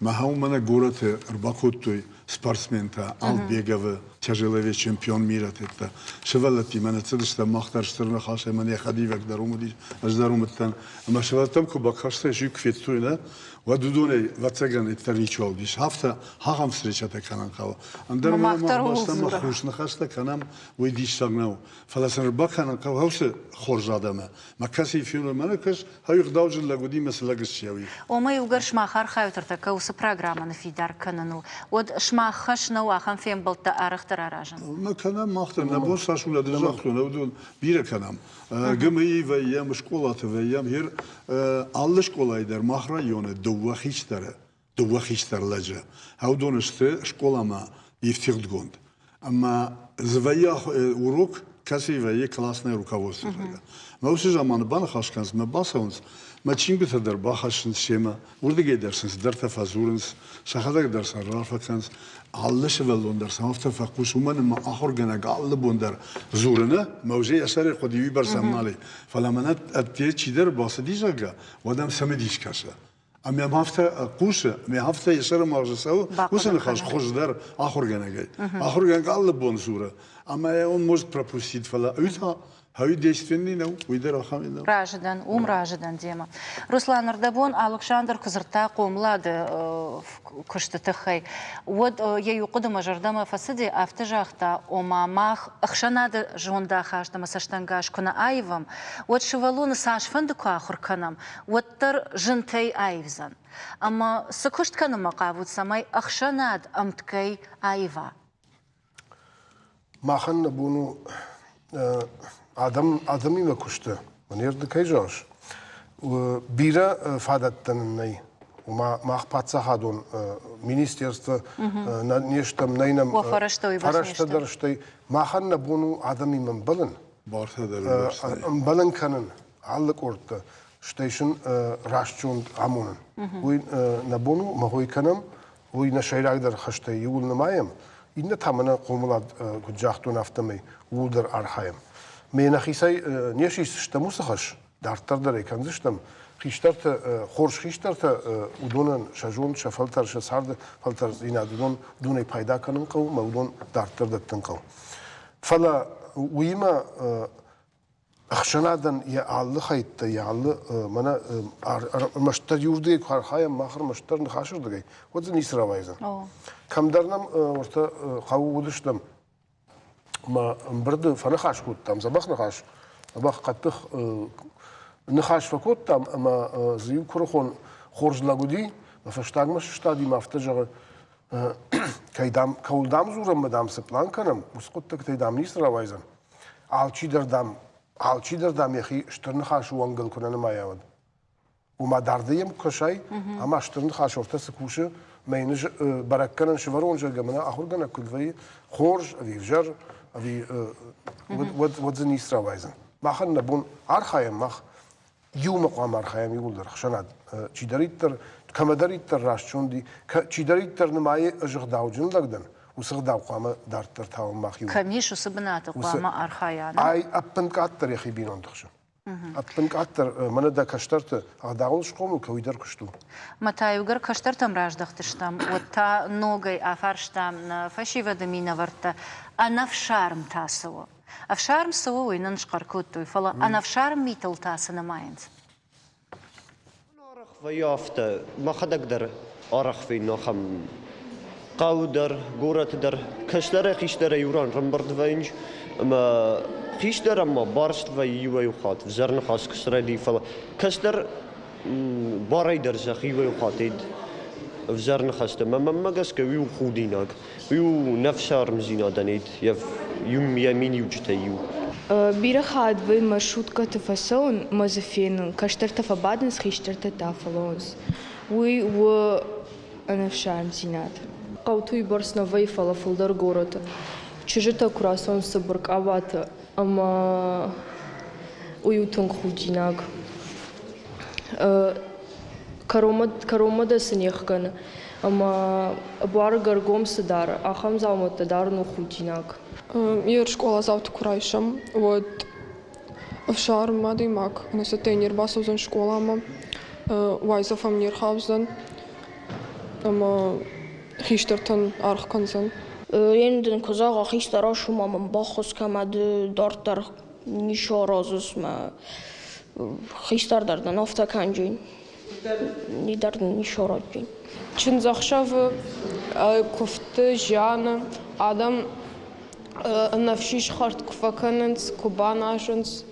Мӕ мӕнӕ горӕты ӕрбакодтой спортсментӕ Албеговы, тяжеловес чемпион мира тедта. Сывӕллӕттимӕ ныццыдыстӕм, мах дӕр стыр ныхас ӕмӕ не хӕдивӕг дӕр уым уыдис, ӕз дӕр уым уыдтӕн. Ӕмӕ сывӕллӕттӕм куы бакастӕн, куы федтой, нӕ, уӕд уыдонӕй, ӕвӕццӕгӕн, ӕддӕр ничиуал уыдис. Афтӕ ахӕм встречӕтӕ кӕнын хъӕуы. Ӕндӕр мах бӕстӕмӕ хус ныхӕстӕ кӕнӕм, уый диссаг нӕу. Фӕлӕ сын ӕрбакӕнын хъӕуы уыцы хорз адӕмы. Мӕ кӕцы феной, мӕнӕ кӕс, ӕгъдауджын лӕг уыди мӕ цы лӕг ссӕуи. Ома иугӕр сымах архайут ӕртӕккӕ уыцы программӕ ныффидар кӕныныл, уӕд сымах хӕс нӕу ахӕм фембӕлдтӕ арӕхдӕр аразын? Нӕ кӕнӕм мах дӕр, нӕ бон цас у, нӕ дын загътон, уыдон бирӕ кӕнӕм. ГМИ вӕййӕм, скъолаты вӕййӕм. Гъер алы скъолайы дӕр мах районы дыууӕ хистӕры, дыууӕ хистӕр лӕджы. Уыдон сты скъоламӕ ифтыгъдгонд. Ӕмӕ дзы вӕййы урок, кӕцыйы вӕййы классное руководство. Мӕ уыцы заманы баныхас кӕнынц, мӕ бацӕуынц, мӕ чингуытӕ дӕр бахӕссынц семӕ, уырдыгӕй дӕр сын цыдӕртӕ фӕдзурынц, сӕхӕдӕг дӕр сӕ раарфӕ кӕнынц. Алы сывӕллон дӕр сӕм афтӕ фӕхъус, уымӕн ӕмӕ ахуыргӕнӕг алы бон дӕр дзуры, нӕ, мӕ уже йӕ сӕрӕй хъуыди уыйбӕрц ӕм нал и. Фӕлӕ мӕнӕ ӕдде чидӕр бацыди, зӕгъгӕ, уӕд ӕм цымыдис кӕсы. Ӕмӕ йӕм афтӕ хъусы, ӕмӕ афтӕ йӕ сӕры магъзы цӕуы, уыцы ныхас хуыздӕр ахуыргӕнӕгӕй. Ахуыргӕнӕг алы бон дзуры, ӕмӕ он может пропустить, фӕлӕ уый та уый действенный нӕу, уый дӕр ахӕм нӕу. Разы дӕн, уым разы дӕн демӕ. Руслан, ӕрдӕбон Алыксандр куы дзырдта хъомылады куысты тыххӕй, уӕд йӕ иу хъуыды мӕ зӕрдӕмӕ фӕцыди, афтӕ загъта, ома мах ӕхсӕнады зондахаст ӕмӕ цӕстӕнгас куы нӕ аивӕм, уӕд сывӕллоны цасфӕнды куы ахуыр кӕнӕм, уӕддӕр зынтӕй аивдзӕн. Ӕмӕ цы куыст кӕнынмӕ хъавут, цӕмӕй ӕхсӕнад ӕмткӕй аива? Махӕн нӕ бон у адӕм, адӕмимӕ куысты, мӕнӕ кӕй зӕгъыс, бирӕ фадӕттӕ нын нӕй. Ома мах паддзахадон министерство не стӕм, нӕй нӕм фӕрӕзтӕ дӕр, стӕй махӕн нӕ бон у адӕмимӕ ӕмбӕлын, ӕмбӕлын кӕнын алы къордтӕ, стӕй сын раст зонд амонын. Уый нӕ бон у, мах уый кӕнӕм, уый нӕ сӕйрагдӕр хӕстӕй иуыл нымайӕм, иннӕ та мӕнӕ хъомылад, куыд загътон, афтӕмӕй ууыл дӕр архайӕм. Ме нӕхицӕй не сисдзыстӕм уыцы хӕс, дарддӕр дӕр ӕй кӕндзыстӕм. Хистӕртӕ, хорз хистӕртӕ, уыдонӕн сӕ зонд, сӕ фӕлтӕр, сӕ царды фӕлтӕрддзинад уыдон уыдонӕй пайда кӕнын хъӕуы ӕмӕ уыдон дарддӕр дӕттын хъӕуы. Фӕлӕ уыимӕ ӕхсӕнадӕн йӕ алы хӕйттӕ, йӕ алы мӕнӕ ӕрмӕстдӕр иуырдыгӕй куы архайӕм, мах ӕрмӕстдӕр ныхасырдыгӕй, уӕд дзы ницы рауайдзӕн. Кӕмдӕр нӕм уӕртӕ хъӕуы уыдыстӕм ӕмӕ ӕмбырды фӕныхас кодтам, дзӕбӕх ныхас, дзӕбӕх хъӕддых ныхас фӕкодтам ӕмӕ дзы иу куырыхон хорз лӕг уыди, мӕ фӕстагмӕ сыстади мӕ афтӕ зӕгъы, кӕй дам, кӕуыл дам дзурӕм ӕмӕ дам цы пълан кӕнӕм, уыцы хъуыддӕгтӕй дам ницы рауайдзӕн. Алчидӕр дам, алчидӕр дам йӕхи стыр ныхасы уӕнгыл куы нӕ нымайа, уӕд. Уымӕ дардӕй йӕм куы кӕсай, ӕмӕ стыр ныхас ортӕ цы кусы, мӕ йын бӕрӕггӕнӕн сывӕрон, зӕгъгӕ, мӕнӕ ахуыргӕнӕг куыд вӕййы, хорз ӕви ӕвзӕр, ӕви уӕд, уӕд дзы ницы рауайдзӕн. Махӕн нӕ бон архайӕм, мах иумӕ хъуамӕ архайӕм иууылдӕр ӕхсӕнад. Чидӕриддӕр, кӕмӕдӕриддӕр раст зонд и, чидӕриддӕр нымайы ӕз ӕгъдауджын лӕг дӕн, уыцы ӕгъдау хъуамӕ дарддӕр тауӕм мах иумӕ. Кӕм ис, уыцы бынаты хъуамӕ архайа. Ай ӕппынкъаддӕр йӕхи бинонты хсӕн. Ӕппынкъаддӕр мӕнӕ дӕ кӕстӕрты ӕгъдауыл схъомыл кӕ, уый дӕр куыст у. Мӕ та иугӕр кӕстӕртӕм раздӕхтыстӕм, уӕд та ногӕй афарстам нӕ фӕсивӕды минӕвӕрттӕ, ӕнӕфсарм та цы у? Ӕфсарм цы у, уый нын схъӕр кодтой, фӕлӕ ӕнӕфсарм митыл та цы нымайынц? Арӕх вӕййы афтӕ, мӕхӕдӕг дӕр арӕх вӕййын ахӕм хъӕуы дӕр, горӕты дӕр. Кӕстӕрӕй-хистӕрӕй иу ран рӕмбырд вӕййынц ӕмӕ хистӕрӕн ма барст вӕййы иуӕй-иу хатт, ӕвзӕр ныхас куы срӕдийы, фӕлӕ кӕстӕр барӕй дӕр зӕгъы иуӕй-иу хатт ӕвзӕр ныхӕстӕ. Мӕ мӕнмӕ гӕсгӕ уый у худинаг. Уый у не фсармдзинадӕн йӕ миниуджытӕй иу. Бирӕ хатт вӕййы маршруткӕты фӕцӕуын ӕмӕ дзы фенын, кӕстӕртӕ фӕбадынц, хистӕртӕ та фӕлӕууынц. Уый у ӕнӕфсармдзинад. Хъӕуты уыйбӕрц нӕ вӕййы, фӕлӕ фылдӕр горӕты. Чызджытӕ куы рацӕуынц цыбыр къабаты ӕмӕ уый у тынг худинаг. Кӕронмӕ дӕ цы не хгӕны ӕмӕ буары гӕргом цы дары, ахӕм дзаумӕттӕ дарын у худинаг. Йе скъоладзауты куы райсӕм, уӕд ӕфсарм адӕймаг ӕнӕцӕттӕй не рбацӕудзӕн скъоламӕ, уайдзӕф ӕм не рхаудзӕн ӕмӕ хистӕртӕн аргъ кӕндзӕн. Йе дын куы зӕгъа, хистӕр ас у ма мын баххуыс кӕн ӕмӕ ды дарддӕр ницы аразыс мӕ хистӕр дӕр дын афтӕ кӕнджын, нидӕр дын ницы аразджын. Чындзӕхсӕвы, куывдты, зианы адӕм ӕнӕфсис хӕрд куы фӕкӕнынц, куы баназынц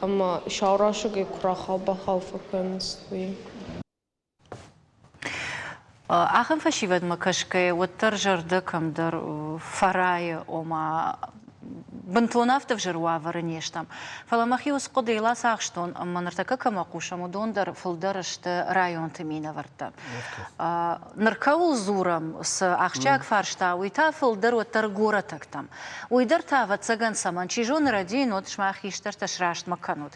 ӕмӕ саурасыгӕй куы рахау-бахау фӕкӕнынц, уый. Ахӕм фӕсивӕдмӕ кӕсгӕйӕ, уӕддӕр зӕрдӕ кӕмдӕр фӕрайы, ома бынтон афтӕ ӕвзӕр уавӕры не стӕм. Фӕлӕ мӕхи уыцы хъуыдыйыл ацахстон, ӕмӕ ныртӕккӕ кӕмӕ хъусӕм, уыдон дӕр фылдӕр сты районты минӕвӕрттӕ. Ныр кӕуыл дзурӕм, цы ахсджиаг фарста, уый та фылдӕр уӕддӕр горӕтӕгтӕм. Уый дӕр та, ӕвӕццӕгӕн, цӕмӕн, чи зоны, рӕдийын, уӕд сымах хистӕртӕ срӕстмӕ кӕнут.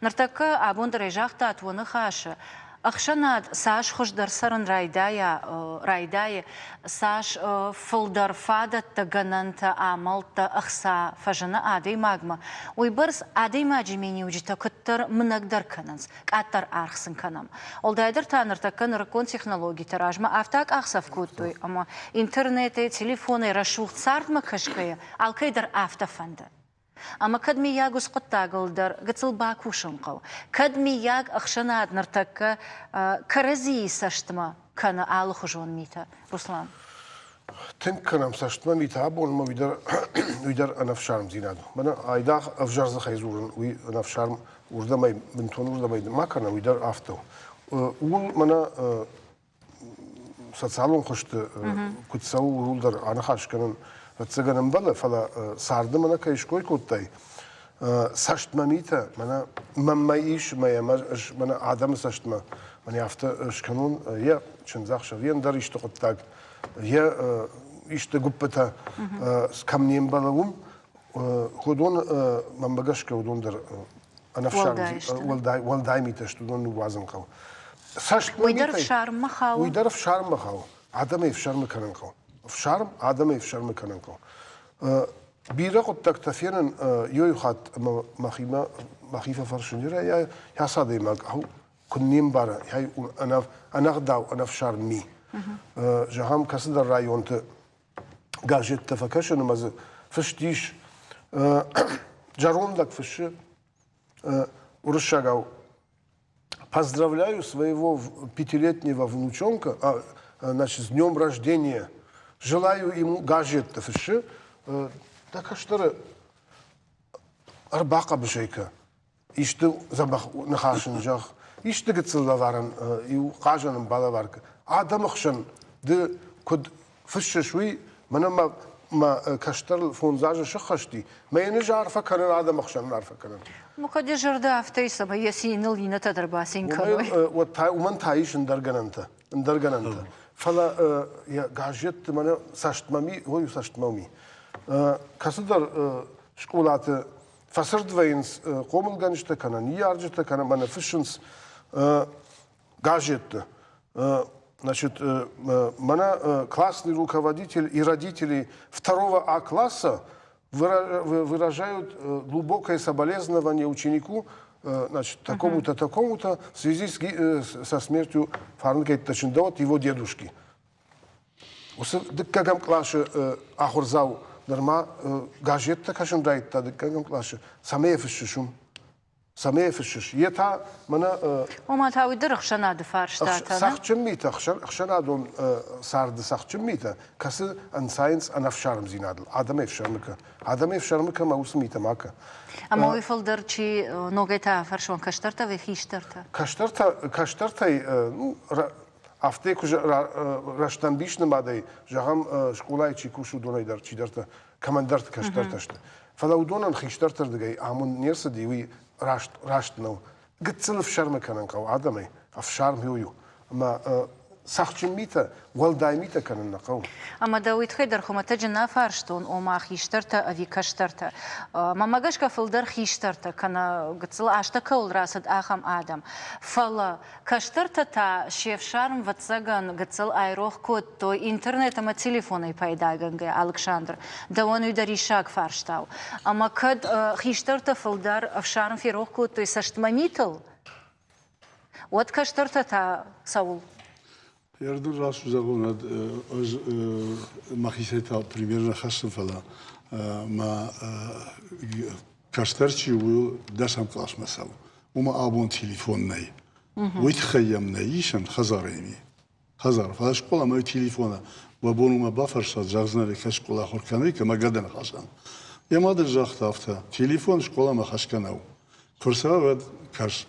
Ныртӕккӕ абон дӕр ӕй загътат уӕ ныхасы, ӕхсӕнад цас хуыздӕр цӕрын райдайа, райдайы, цас фылдӕр фадӕттӕ, гӕнӕнтӕ, амӕлттӕ, ӕхца фӕзыны адӕймагмӕ, уыйбӕрц адӕймаджы миниуджытӕ куыддӕр мынӕгдӕр кӕнынц, къаддӕр аргъ сын кӕнӕм. Уӕлдайдӕр та ныртӕккӕ нырыккон технологитӕ размӕ афтӕ акъахдзӕф кодтой, ӕмӕ интернетӕй, телефонӕй рӕсугъд цардмӕ кӕсгӕйӕ алкӕй дӕр афтӕ фӕнды. Ӕмӕ кӕд миййаг уыцы хъуыддагыл дӕр гыццыл бакусын хъӕуы, кӕд миййаг ӕхсӕнад ныртӕккӕ кӕрӕдзийы цӕстмӕ кӕны алыхуызон митӕ, Руслан? Тынг кӕнӕм цӕстмӕ митӕ абонмӕ, уый дӕр, уый дӕр ӕнӕфсармдзинад у. Мӕнӕ айдагъ ӕвзӕр дзыхӕй дзурын, уый ӕнӕфсарм уырдӕмӕй, бынтон уырдӕмӕй ма кӕнӕм, уый дӕр афтӕ у. Ууыл мӕнӕ социалон хуызты куыд цӕуы, ууыл дӕр аныхас кӕнын ӕвӕццӕгӕн ӕмбӕлы, фӕлӕ царды мӕнӕ кӕй ской кодтай, цӕстмӕ митӕ, мӕнӕ мӕнмӕ ис, мӕ мӕнӕ адӕмы цӕстмӕ. Мӕнӕ афтӕ скӕнон, йӕ чындзӕхсӕв, йе ндӕр исты хъуыддаг, йӕ исты гуыппытӕ кӕм не мбӕлы, уым уыдон, мӕнмӕ гӕсгӕ, уыдон дӕр ӕнӕфсарм, уӕлдай митӕ сты, уыдон ныууадзын хъӕуы. Уый дӕр ӕфсарммӕ хауы? Уый дӕр ӕфсарммӕ хауы. Адӕмӕй ӕфсӕрмы кӕнын хъӕуы. Ӕфсарм адӕмӕй ӕфсӕрмы кӕнын хъӕуы. Бирӕ хъуыддӕгтӕ фенын иу хатт ӕмӕ мӕхимӕ мӕхи фӕфӕрсын, йас адӕймаг куыд не мбары, ӕнӕгъдау, ӕнӕфсарм ми. Зӕгъӕм, кӕцыдӕр районты газеттӕ фӕкӕсын ӕмӕ дзы фыст ис, зӕронд лӕг фыссы уырыссагау «Поздравляю своего пятилетнего внучонка, значит, с днем рождения. Желаю ему газетты фыссы, дӕ кӕстӕры ӕрбахъӕбысӕй кӕ, исты дзӕбӕх ныхас ын зӕгъ, исты гыццыл лӕварӕн иу хъазӕн ын балӕвар кӕ. Адӕмы хсӕн ды куыд фыссыс, уый мӕнӕ мӕ мӕ кӕстӕрыл фондз азы сыххӕсти, мӕ йын ӕз арфӕ кӕнын, адӕмы хсӕн арфӕ кӕнын. Ну, кӕд йӕ зӕрдӕ афтӕ и, цӕмӕй йӕ циныл иннӕтӕ дӕр бацин кӕной. Уӕд та уымӕн та ис ӕндӕр гӕнӕнтӕ, ӕндӕр гӕнӕнтӕ. Фӕлӕ йӕ газетты мӕнӕ цӕстмӕ ми, ой, цӕстмӕ ми. Кӕцыдӕр скъолаты фӕцырд вӕййынц хъомылгӕнджытӕ кӕнӕ ныййарджытӕ кӕнӕ мӕнӕ фыссынц газетты. Значит, мӕнӕ классный руководитель и родители второго А класса выражают глубокое соболезнование ученику, значит, такому-то, такому-то в связи со смертью Фарнгейта Чиндават, его дедушки. Уыцы дыккӕгӕм къласы ахуырдзау нырма газеттӕ кӕсын райдыдта дыккӕгӕм къласы. Цӕмӕй фыссыс уым? Цӕмӕй фыссыс? Йе та мӕнӕ... Ома та уый дӕр ӕхсӕнады фарстатӕ, Цӕхджын митӕ, ӕхсӕнадон царды цӕхджын митӕ, кӕцы ӕнцайынц ӕнӕфсармдзинадыл. Адӕмӕй ӕфсӕрмы кӕ. Адӕмӕй ӕфсӕрмы кӕ ӕмӕ уыцы митӕ ма кӕ. Ӕмӕ уый фылдӕр чи ногӕй та фӕрсон, кӕстӕртӕ ӕви хистӕртӕ? Кӕстӕртӕ, кӕстӕртӕй, ну, Афтӕ куы рӕстӕмбис нымадӕй, зӕгъӕм, скъолайы чи кусы, уыдонӕй дӕр чидӕртӕ, кӕмӕндӕрты кӕстӕртӕ сты. Фӕлӕ уыдонӕн хистӕрты рдыгӕй амонд не рцыди, уый раст, раст нӕу. Гыццыл ӕфсӕрмы кӕнын хъӕуы адӕмӕй, ӕфсарм иу у. Ӕмӕ цӕхджын митӕ, уӕлдай митӕ кӕнын нӕ хъӕуы. Ӕмӕ дӕ уый тыххӕй дӕр хуымӕтӕджы нӕ фарстон, ома хистӕртӕ ӕви кӕстӕртӕ. Мӕнмӕ гӕсгӕ фылдӕр хистӕртӕ, кӕнӕ гыццыл азтӕ кӕуыл рацыд, ахӕм адӕм. Фӕлӕ Кӕстӕртӕ та се фсарм, ӕвӕццӕгӕн, гыццыл айрох кодтой интернет ӕмӕ телефонӕй пайдагӕнгӕ, Алыксандр, дӕуӕн уый дӕр риссаг фарста у. Ӕмӕ кӕд хистӕртӕ фылдӕр ӕфсарм ферох кодтой цӕстмӕмитыл, уӕд кӕстӕртӕ та цӕуыл? Ердын раст зӕгъон, ӕз мӕхицӕй та пример нӕ хӕссын, фӕлӕ мӕ кӕстӕр чи у, уый дӕсӕм къласмӕ цӕуы. Уымӕ абон телефон нӕй. Уый тыххӕй йӕм нӕ исӕн хӕдзары ми. Хӕдзар. Фӕлӕ скъоламӕ телефоны уӕ бон уымӕ бафӕрсат, зӕгъдзынӕ, кӕд скъола ахуыр кӕны, кӕмӕ гӕды ныхасӕн. Йӕ мад ын загъта афтӕ, телефон скъоламӕ хӕсгӕ нӕу. Куы рцӕуа, уӕд кӕс.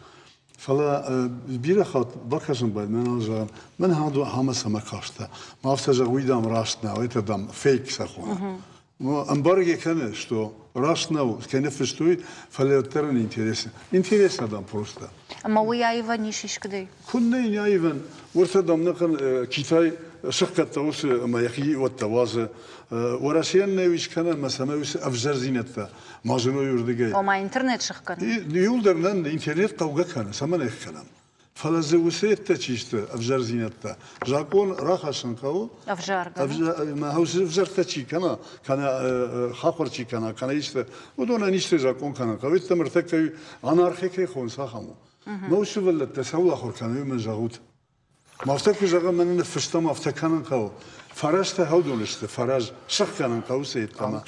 Фӕлӕ бирӕ хатт бакӕсын байдыдта, мӕнӕн зӕгъын, мӕн ахӕм цӕмӕ кастӕ. Ма афтӕ зӕгъ, уый дам раст нӕу, это дам фейк сӕ хоны. Ӕмбаргӕ кӕны, что раст нӕу, кӕй ныффыстой, фӕлӕ уӕддӕр ын интересно. Интересно дам просто. Ӕмӕ уый аивӕн ис искуыдӕй? Куыннӕ йын аивӕн? Уӕртӕ дам нӕхъӕн Китай сыхгӕдта уыцы ӕмӕ йӕхи уӕдта уадзы. Уӕрӕсейӕн нӕ уый скӕна ӕмӕ цӕмӕй уыцы ӕвзӕрдзинӕдтӕ ма зыной уырдыгӕй. Ома интернет сыхгӕнын? Иуылдӕр нӕ интернет хъӕугӕ кӕны, цӕмӕн ӕй кӕнӕм? Фӕлӕ дзы уыцы ӕддӕ чи сты ӕвзӕрдзинӕдтӕ, закъон рахӕссын хъӕуы. Ӕвзаргӕ. Ӕвзӕртӕ чи кӕна, кӕнӕ хахуыр чи кӕна, кӕнӕ исты, уыдонӕн исты закъон кӕнын хъӕуы. Ӕддӕ ныртӕккӕ анархи кӕй хонынц, ахӕм у. Ног сывӕллӕттӕ цӕуыл ахуыр кӕной, уый мын зӕгъут. Афтӕ куы зӕгъӕм, мӕнӕ ныффыстам, афтӕ кӕнын хъӕуы. Фӕрӕзтӕ хӕудон сты, фӕрӕз сыхгӕнын хъӕуы сӕ йеддӕмӕ.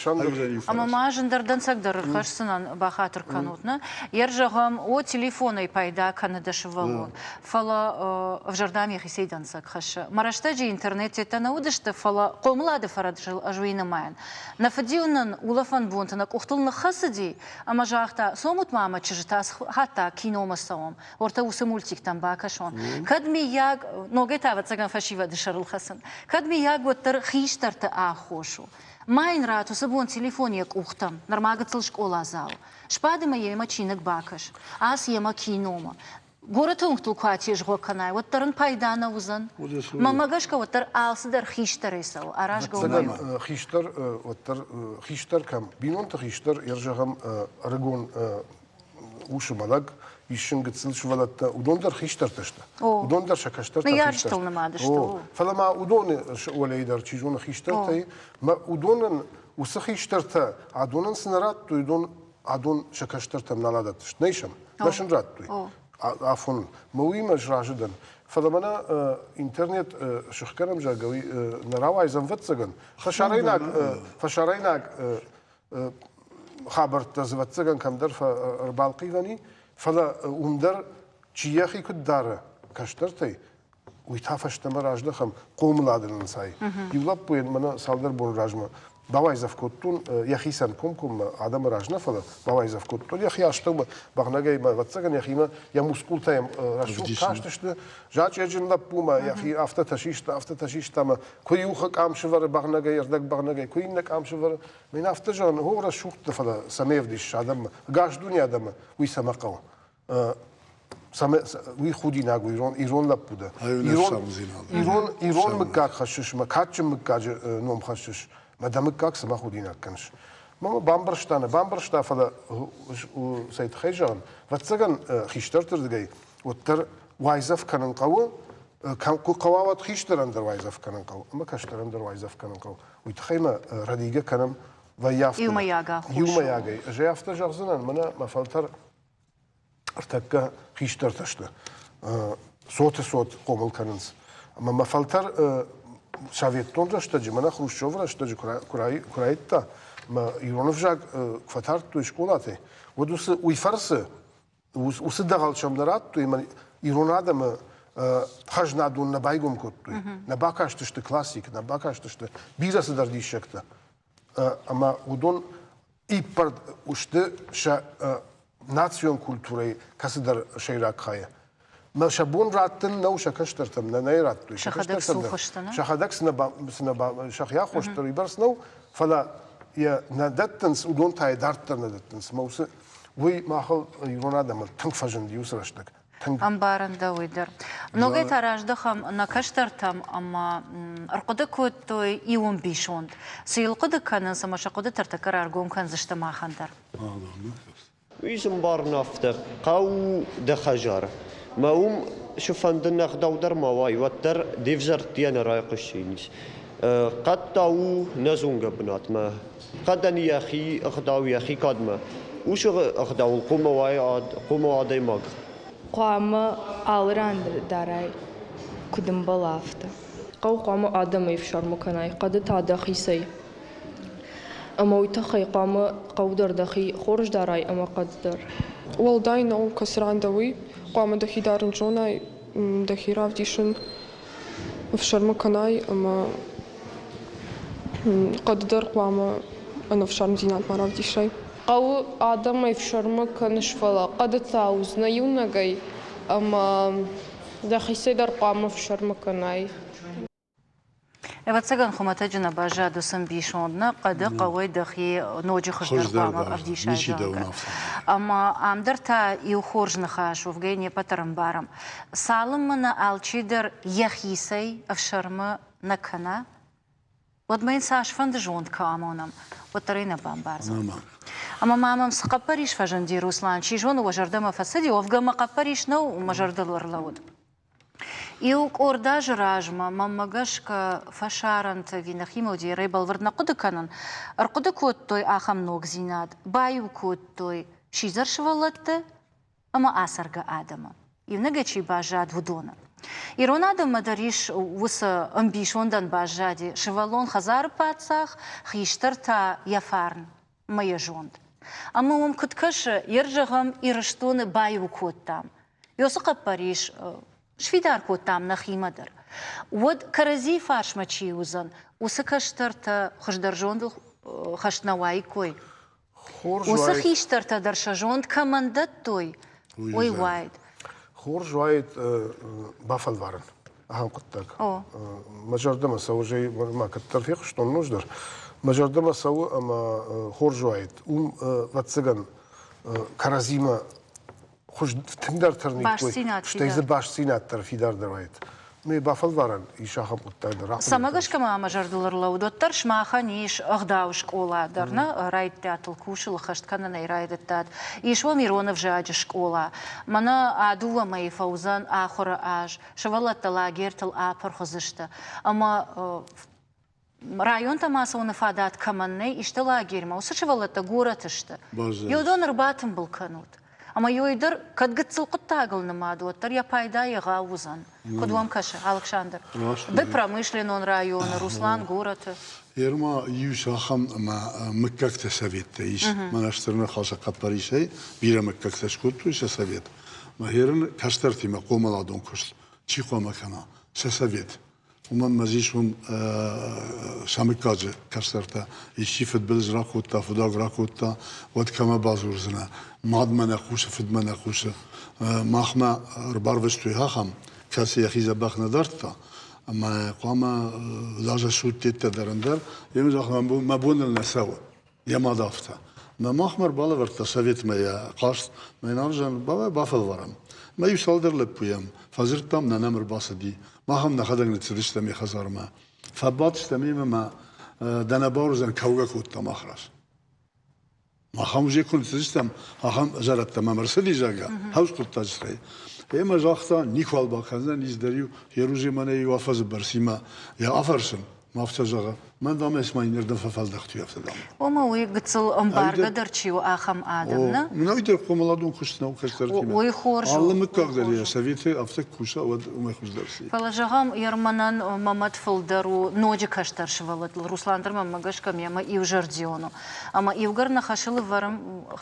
Ӕмӕ ма зындӕр дӕнцӕг дӕр ӕрхӕсдзынӕн, бахатыр кӕнут, нӕ? Йер зӕгъӕм, о, телефонӕй пайда кӕны дӕ сывӕллон, фӕлӕ ӕвзӕрдӕм йӕхицӕй дӕнцӕг хӕссы. Мӕ рӕстӕджы интернет-теттӕ нӕ уыдысты, фӕлӕ хъомылады фӕрӕзыл ӕз уый нымайын. Нӕ фыд-иу нын улӕфӕн бонты нӕ къухтыл ныххӕцыди ӕмӕ загъта, цомут-ма мӕ чызджытӕ хатт та киномӕ цӕуӕм. Уӕртӕ уыцы мультиктӕм бакӕсон. Кӕд миййаг, ногӕй та ӕвӕццӕгӕн фӕсивӕды сӕрыл хӕцын, кӕд миййаг уӕддӕр хистӕрты аххос у. Ма йын ратт уыцы бон телефон йӕ къухтӕм, нырма гыццыл скъоладзау. Сбад ӕмӕ йемӕ чиныг бакӕс, ацу йемӕ киномӕ. Горӕты уынгтыл куы атезгъо кӕнай, уӕддӕр ын пайда нӕ уыдзӕн. Мӕнмӕ гӕсгӕ, уӕддӕр алцыдӕр хистӕрӕй цӕуы, аразгӕ уымӕй у. Хистӕр, уӕддӕр хистӕр кӕм, бинонты хистӕр, йӕ зӕгъӕм, ӕрыгон усы мӕлӕг, ис ын гыццыл сывӕллӕттӕ, уыдон дӕр хистӕртӕ сты. Уыдон дӕр сӕ кӕстӕртӕ Ныййарджытыл нымад сты. Фӕлӕ ма уыдоны уӕлейы дӕр, чи зоны, хистӕртӕй, уыдонӕн уыцы хистӕртӕ адонӕн цы нӕ радтой, уыдон адон сӕ кӕстӕртӕм нал адӕттысты. Нӕ сӕм, нӕ сын радтой. Афоныл. Мӕ уыимӕ сразы дӕн. Фӕлӕ мӕнӕ интернет сыхгӕнӕм, зӕгъгӕ, уый нӕ рауайдзӕн, ӕвӕццӕгӕн. Фӕсарӕйнаг, фӕсарӕйнаг хабӕрттӕ дзы, ӕвӕццӕгӕн, кӕмдӕр ӕрбалхъивӕн и, фӕлӕ уым дӕр чи йӕхи куыд дары кӕстӕртӕй, уый та фӕстӕмӕ раздӕхӕм хъомылады нцай. Иу лӕппуйӕн мӕнӕ цалдӕр боны размӕ бауайдзӕф кодтон йӕхицӕн комкоммӕ адӕмы раз нӕ, фӕлӕ бауайдзӕф кодтон йӕхи астӕумӕ бӕгънӕгӕй мӕ, ӕвӕццӕгӕн, йӕхимӕ йӕ мускултӕ йӕм рӕсугъд кастысты. Зачъеджын лӕппумӕ йӕхи афтӕтӕ систа, афтӕтӕ систа ӕмӕ куы иу къам сывӕры бӕгънӕгӕй, ӕрдӕг бӕгънӕгӕй, куы иннӕ къам сывӕры. Мӕн афтӕ зӕгъын, о, рӕсугъдтӕ, фӕлӕ цӕмӕй ӕвдисыс адӕммӕ, ӕгас дуне адӕмы, уый цӕмӕ хъӕуы? Уый худинаг у, ирон, ирон лӕппу дӕ. Ирон, ирон, ирон мыггаг хӕссыс, мӕ кадджын мыггаджы ном хӕссыс, мӕ дӕ мыггаг цӕмӕ худинаг кӕныс? Мама бамбӕрста, нӕ бамбӕрста, фӕлӕ цӕй тыххӕй зӕгъын, ӕвӕццӕгӕн, хистӕрты рдыгӕй уӕддӕр уайдзӕф кӕнын хъӕуы, куы хъӕуа, уӕд хистӕрӕн дӕр уайдзӕф кӕнын хъӕуы ӕмӕ кӕстӕрӕн дӕр уайдзӕф кӕнын хъӕуы. Уый тыххӕй мӕ рӕдийгӕ кӕнӕм, вӕййы афтӕ. Иумӕйаг аххос. Иумӕйагӕй. Ӕз ӕй афтӕ зӕгъдзынӕн, мӕнӕ мӕ фӕлтӕр ӕртӕккӕ хистӕртӕ сты, цоты цот хъомыл кӕнынц. Ӕмӕ мӕ фӕлтӕр советтон рӕстӕджы, мӕнӕ Хрущевы рӕстӕджы куы райдыдта, мӕ ирон ӕвзаг куы фӕтардтой скъолатӕй, уӕд уыцы уый фӕрцы уыцы дӕгъӕл сӕм нӕ радтой, ӕмӕ ирон адӕмы хӕзнадон нӕ байгом кодтой, нӕ бакастысты классик, нӕ бакастысты бирӕ цыдӕр диссӕгтӕ. Ӕмӕ уыдон иппӕрд сты сӕ национ культурӕйы кӕцыдӕр сӕйраг хайы. Мӕ сӕ бон раттын нӕу сӕ кӕстӕртӕм, нӕ нӕ радтой. Сӕхӕдӕг цух сты, нӕ? Сӕхӕдӕг цы нӕ сӕхи аххос дӕр уыйбӕрц нӕу, фӕлӕ йӕ нӕ дӕттынц, уыдон та йӕ дарддӕр нӕ дӕттынц. Мӕ уыцы уый махыл ирон адӕмыл тынг фӕзынди уыцы рӕстӕг. Тынг. Ӕмбарын дӕ уый дӕр. Ногӕй та раздӕхӕм нӕ кӕстӕртӕм ӕмӕ ӕрхъуыды кодтой иу ӕмбисонд. Цы йыл хъуыды кӕнынц ӕмӕ сӕ хъуыдытӕ ӕртӕккӕ раргом кӕндзысты махӕн дӕр. Уый сын барын афтӕ, хъӕу дӕ хӕдзар. Мӕ уым цы-фӕнды ӕгъдау дӕр ма уай, уӕддӕр де взӕртийӕ нӕ райхъуысинис. Хъӕд та у нӕзонгӕ бынатмӕ. Хъӕдӕн йӕхи ӕгъдау йӕхи кадмӕ. Уыцы ӕгъдауыл хъуамӕ уай, хъуамӕ уа адӕймаг. Хъуамӕ алы ран дарай, куыд ӕмбӕлы, афтӕ. Хъӕу хъуамӕ адӕмы ӕфсӕрмы кӕнай, хъӕды та дӕхицӕй. Ӕмӕ уый тыххӕй хъуамӕ хъӕу дӕр дӕхи хорз дарай ӕмӕ хъӕд дӕр. Уӕлдай нӕу, кӕцы ран дӕ, уый. Хъуамӕ дӕхи дарын зонай, дӕхи равдисын, ӕфсӕрмы кӕнай ӕмӕ хъӕды дӕр хъуамӕ ӕнӕфсармдзинад ма равдисай. Хъӕуы адӕмӕй ӕфсӕрмы кӕныс, фӕлӕ хъӕды та уыдзынӕ иунӕгӕй ӕмӕ дӕхицӕй дӕр хъуамӕ ӕфсӕрмы кӕнай. Ӕвӕццӕгӕн, хуымӕтӕджы нӕ баззад уыцы ӕмбисонд, нӕ хъӕды хъӕуӕй дӕхи ноджы хуыздӕр хъуамӕ ӕвдисай, зӕгъгӕ. Ӕмӕ ам дӕр та иу хорз ныхас, уӕвгӕ не ппӕт дӕр ӕмбарӕм. Цалынмӕ нӕ алчидӕр йӕхицӕй ӕфсӕрмы нӕ кӕна, уӕдмӕ йын цасфӕнды зонд куы амонӕм, уӕддӕр ӕй нӕ бамбардзӕн. Ӕмӕ ма мӕм цы хъӕппӕрис фӕзынди, Руслан, чи зоны, уӕ зӕрдӕмӕ фӕцыди, уӕвгӕ мӕ хъӕппӕрис нӕу, мӕ зӕрдыл ӕрлӕууыд. Иу къорд азы размӕ, мӕнмӕ гӕсгӕ, фӕсарӕнты ӕви нӕхимӕ уыди, бӕлвырд нӕ хъуыды кӕнын, ӕрхъуыды кодтой ахӕм ногдзинад, баиу кодтой сидзӕр сывӕллӕтты ӕмӕ ацӕргӕ адӕмы, иунӕгӕй чи баззад, уыдоны. Ирон адӕммӕ дӕр ис уыцы ӕмбисондӕн баззади сывӕллон хӕдзары паддзах, хистӕр та йӕ фарн ӕмӕ йӕ зонд. Ӕмӕ уым куыд кӕсы, йе рзӕгъӕм Ирыстоны баиу кодтам. Ёсы хъӕппӕрис сфидар кодтам нӕхимӕ дӕр. Уӕд кӕрӕдзийы фарсмӕ чи уыдзӕн, уыцы кӕстӕртӕ хуыздӕр зондыл хӕст нӕ уаиккой. Хорз Уыцы уаид. хистӕртӕ дӕр сӕ зонд кӕмӕн дӕттой, уый уаид. Хорз уаид бафӕлварын ахӕм хъуыддаг. Мӕ зӕрдӕмӕ цӕуы, зӕй ма кӕддӕр фехъуыстон ноджыдӕр. Мӕ зӕрдӕмӕ цӕуы ӕмӕ хорз уаид. Уым, ӕвӕццӕгӕн, кӕрӕдзимӕ. Хуыз тынгдӕр тырниккой, стӕй дзы бастдзинад дӕр фидардӕр уаид. Ме бафӕлварӕн ис ахӕм хъуыддаг дӕр. Цӕмӕ гӕсгӕ ма мӕ зӕрдыл ӕрлӕууыд, уӕддӕр сымахӕн ис ӕгъдауы скъола дӕр, нӕ райдтӕтыл кусыл хӕст кӕнынӕй райдыдтат. Ис уӕм ирон ӕвзаджы скъола. Мӕнӕ а дыууӕ мӕйы фӕуыдзӕн ахуыры аз, сывӕллӕттӕ лагертыл апырх уыдзысты. Ӕмӕ районтӕм ацӕуыны фадат кӕмӕн нӕй, исты лагерьмӕ, уыцы сывӕллӕттӕ горӕты сты. Уыдон ӕрбатымбыл кӕнут. Ӕмӕ иуӕй дӕр кӕд гыццыл хъуыддагыл нымад, уӕддӕр йӕ пайда егъау уыдзӕн. Куыд уӕм кӕсы, Алыксандр? Ды промышленнон районы, Руслан горӕты. Ерма иу ахӕм ӕмӕ мыггӕгты советтӕ ис. Мӕнӕ Стыр Ныхасы хъӕппӕрисӕй бирӕ мыггӕгтӕ скодтой сӕ совет. Мӕ херын кӕстӕртимӕ хъомыладон куыст чи хъуамӕ кӕна, сӕ совет. Уымӕн мӕ ис уым сӕ мыггаджы кӕстӕртӕ. Исчи фыдбылыз ракодта, фыдуаг ракодта, уӕд кӕмӕ бадзурдзынӕ? Мадмӕ нӕ хъусы, фыдмӕ нӕ хъусы. Махмӕ ӕрбарвыстой ахӕм, кӕцы йӕхи дзӕбӕх нӕ дардта. Ӕмӕ хъуамӕ лаза судтеттӕ дӕр ӕндӕр. Йемӕ загъта, мӕ бон ыл нӕ цӕуы. Йӕ мад афтӕ. Мӕ махмӕ ӕрбалӕвӕрдта советмӕ йӕ хъаст, мӕ йын ӕвзӕр бафӕлварӕм. Мӕ иу цалдӕр лӕппуйӕм фӕдзырдтам, нӕ нӕм ӕрбацыди. Мах ӕм нӕхӕдӕг ныццыдыстӕм йӕ хӕдзармӕ. Фӕбадтыстӕм йемӕ мӕ дӕ нӕ бауырдзӕн кӕугӕ кодта мах раз. Мах ӕм уже куы ныццыдыстӕм, ахӕм зӕрӕдтӕ мӕм ӕрцыди, зӕгъгӕ, хӕуз хъуыддаджы тыххӕй. Ӕмӕ загъта, никуал бакӕндзӕн, ис дӕр-иу Ерузе мӕнӕ иу афӕдзы бӕрцимӕ йӕ афӕрсын. Афтӕ зӕгъы, мӕн дам ма иннӕрдӕм фӕфӕлдӕхт афтӕ дам. Ома уый гыццыл ӕмбаргӕ дӕр чи у, ахӕм адӕм, нӕ? Мын дӕр хъомыладон куыст нӕу кӕстӕртимӕ. Уый хорз у. Алы мыггаг дӕр йӕ советы афтӕ куса, уӕд уымӕй хуыздӕр цы. Фӕлӕ зӕгъӕм, Ерманӕн мӕ мӕт фылдӕр у ноджы кӕстӕр сывӕллӕттыл. Руслан дӕр мӕнмӕ гӕсгӕ мемӕ иузӕрдион у. Ӕмӕ иугӕр нӕ хӕсыл ӕвӕрӕм,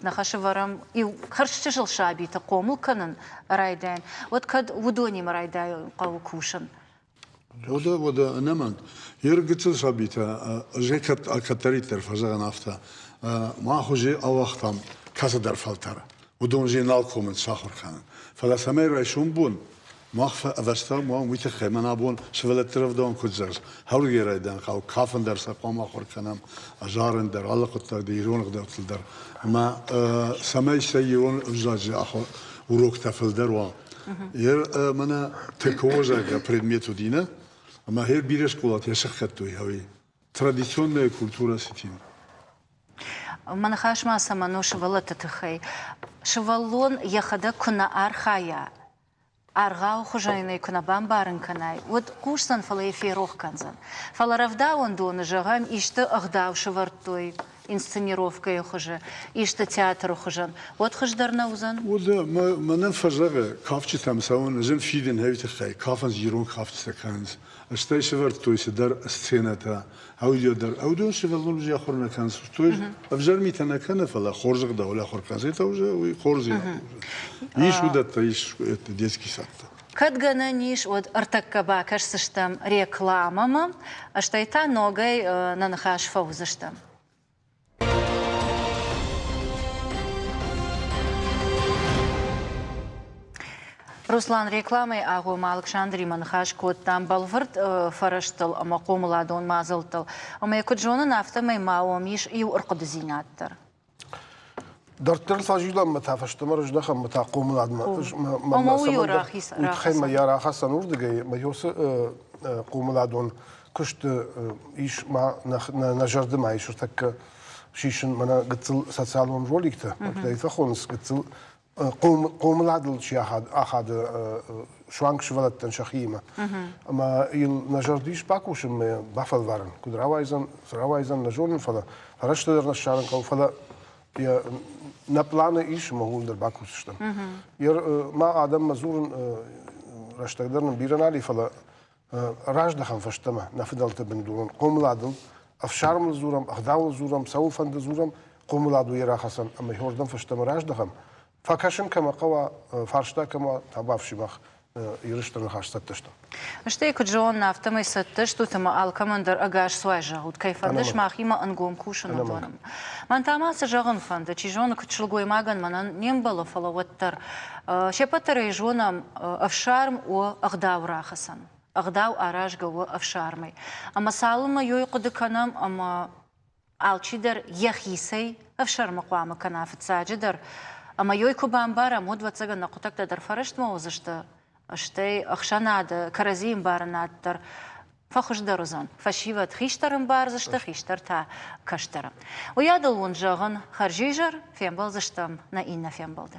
нӕ хӕс ӕвӕрӕм иу хӕрзчысыл сабиты хъомыл кӕнын райдайын, уӕд кӕд уыдонимӕ райдайын хъӕуы кусын. Уӕдӕ, уӕдӕ, ӕнӕмӕнг. Йе ргыццыл сабитӕ ӕз кӕддӕриддӕр фӕзӕгъын афтӕ, мах уже ауагътам кӕцыдӕр фӕлтӕр, уыдон же нал комынц сахуыр кӕнын. Фӕлӕ цӕмӕй райсом бон мах ӕвӕстаг уӕм, уый тыххӕй мӕн абон сывӕллӕтты рӕвдауӕн куыд зӕгъыс, хӕргӕ райдайӕн хъӕуы, кафын дӕр сӕ хъуамӕ ахуыр кӕнӕм, зарын дӕр, алы хъуыддаг дӕр, ирон ӕгъдӕуттыл дӕр. Ӕмӕ цӕмӕй сӕ ирон ӕвзаджы ахуыр уроктӕ фылдӕр уа, Ер мӕнӕ ТКО, зӕгъгӕ, предмет уыди, нӕ? Ӕмӕ гьер бирӕ скъолатӕ сӕхгӕдтой, ӕви? Традиционная культура осетин. Мӕ ныхас ма цӕмӕн у сывӕллӕтты тыххӕй. Сывӕллон йӕхӕдӕг куы нӕ архайа, аргъауы хуызӕн ӕй куы нӕ бамбарын кӕнай, уӕд хъусдзӕн, фӕлӕ йӕ ферох кӕндзӕн. Фӕлӕ рӕвдауӕндоны, зӕгъӕм, исты ӕгъдау сӕвӕрдтой, инсценировкӕйы хуызы, исты театры хуызӕн, уӕд хуыздӕр нӕ уыдзӕн? Уӕдӕ мӕнӕн фӕзӕгъы, кафджытӕм цӕуын зын фидын хӕй тыххӕй, кафынц ирон кафджытӕ кӕнынц. Стӕй сӕвӕрдтой цыдӕр сценӕтӕ, аудио дӕр. Аудио сывӕллон уже ахуыр нӕ кӕнынц. То есть ӕвзӕр митӕ нӕ кӕны, фӕлӕ хорз ӕгъдауыл ахуыр кӕнынц. Это уже уый хорздзинад у. Ис уыдӕттӕ, ис детский садтӕ. Кӕд гӕнӕн ис, уӕд ӕртӕккӕ бакӕсдзыстӕм рекламӕмӕ, стӕй та ногӕй нӕ ныхас фӕуыдзыстӕм. Руслан, рекламӕйы агъоммӕ Алыксандримӕ ныхас кодтам бӕлвырд фӕрӕзтыл ӕмӕ хъомыладон мадзӕлттыл. Ӕмӕ йӕ куыд зонын, афтӕмӕй ма уӕм ис иу ӕрхъуыдыдзинад дӕр. Дарддӕр фӕзилӕнмӕ та фӕстӕмӕ рыздӕхӕм та хъомыладмӕ. Уый тыххӕй мӕ йӕ рахӕцӕн уырдыгӕй мӕ уыцы хъомыладон куысты ис ма нӕ зӕрды ма ис ӕртӕккӕ сисын мӕнӕ гыццыл социалон роликтӕ, куыд ӕй фӕхонынц, гыццыл хъомыладыл чи ахады суанг сывӕллӕттӕн сӕхиимӕ. Ӕмӕ йыл нӕ зӕрды ис бакусынмӕ, бафӕлварын, куыд рауайдзӕн, цы рауайдзӕн, нӕ зонын, фӕлӕ фӕрӕзтӕ дӕр нӕ ссарын хъӕуы, фӕлӕ нӕ планы ис ӕмӕ ууыл дӕр бакусдзыстӕм. Ма адӕммӕ дзурын рӕстӕг дӕр нын бирӕ нал и, фӕлӕ раздӕхӕм фӕстӕмӕ нӕ фыдӕлты бындурон хъомыладыл, ӕфсармыл дзурӕм, ӕгъдауыл дзурӕм, цӕуылфӕнды дзурӕм, хъомылад у йӕ рахӕцӕн ӕмӕ хорздӕм фӕстӕмӕ раздӕхӕм. Фӕкӕсын кӕмӕ хъӕуа, фарста кӕмӕ уа, та бафсымах Ирыстоны ныхас цӕттӕ стӕм. Стӕй куыд зонын, афтӕмӕй цӕттӕ стут ӕмӕ алкӕмӕн дӕр ӕгас цуай зӕгъут, кӕй фӕнды сымахимӕ ӕнгом кусын уыдонӕн. Мӕн та ма цы зӕгъын фӕнды, чи зоны, куыд сылгоймагӕн мӕнӕн не мбӕлы, фӕлӕ уӕддӕр. Се ппӕт дӕр ӕй зонӕм, ӕфсарм у ӕгъдау рахӕцӕн. Ӕгъдау аразгӕ у ӕфсармӕй. Ӕмӕ цалынмӕ ёй хъуыды кӕнӕм ӕмӕ алчидӕр йӕхицӕй ӕфсӕрмы хъуамӕ кӕна фыццаджыдӕр. Ӕмӕ йой куы бамбарӕм, уӕд, ӕвӕццӕгӕн, нӕ хъуыддӕгтӕ дӕр фӕрӕстмӕ уыдзысты, стӕй ӕхсӕнады кӕрӕдзийы ӕмбарынад дӕр фӕхуыздӕр уыдзӕн. Фӕсивӕд хистӕр ӕмбардзысты, хистӕр та кӕстӕры. Уыйадыл уын зӕгъын хӕрзизӕр, фембӕлдзыстӕм нӕ иннӕ фембӕлды.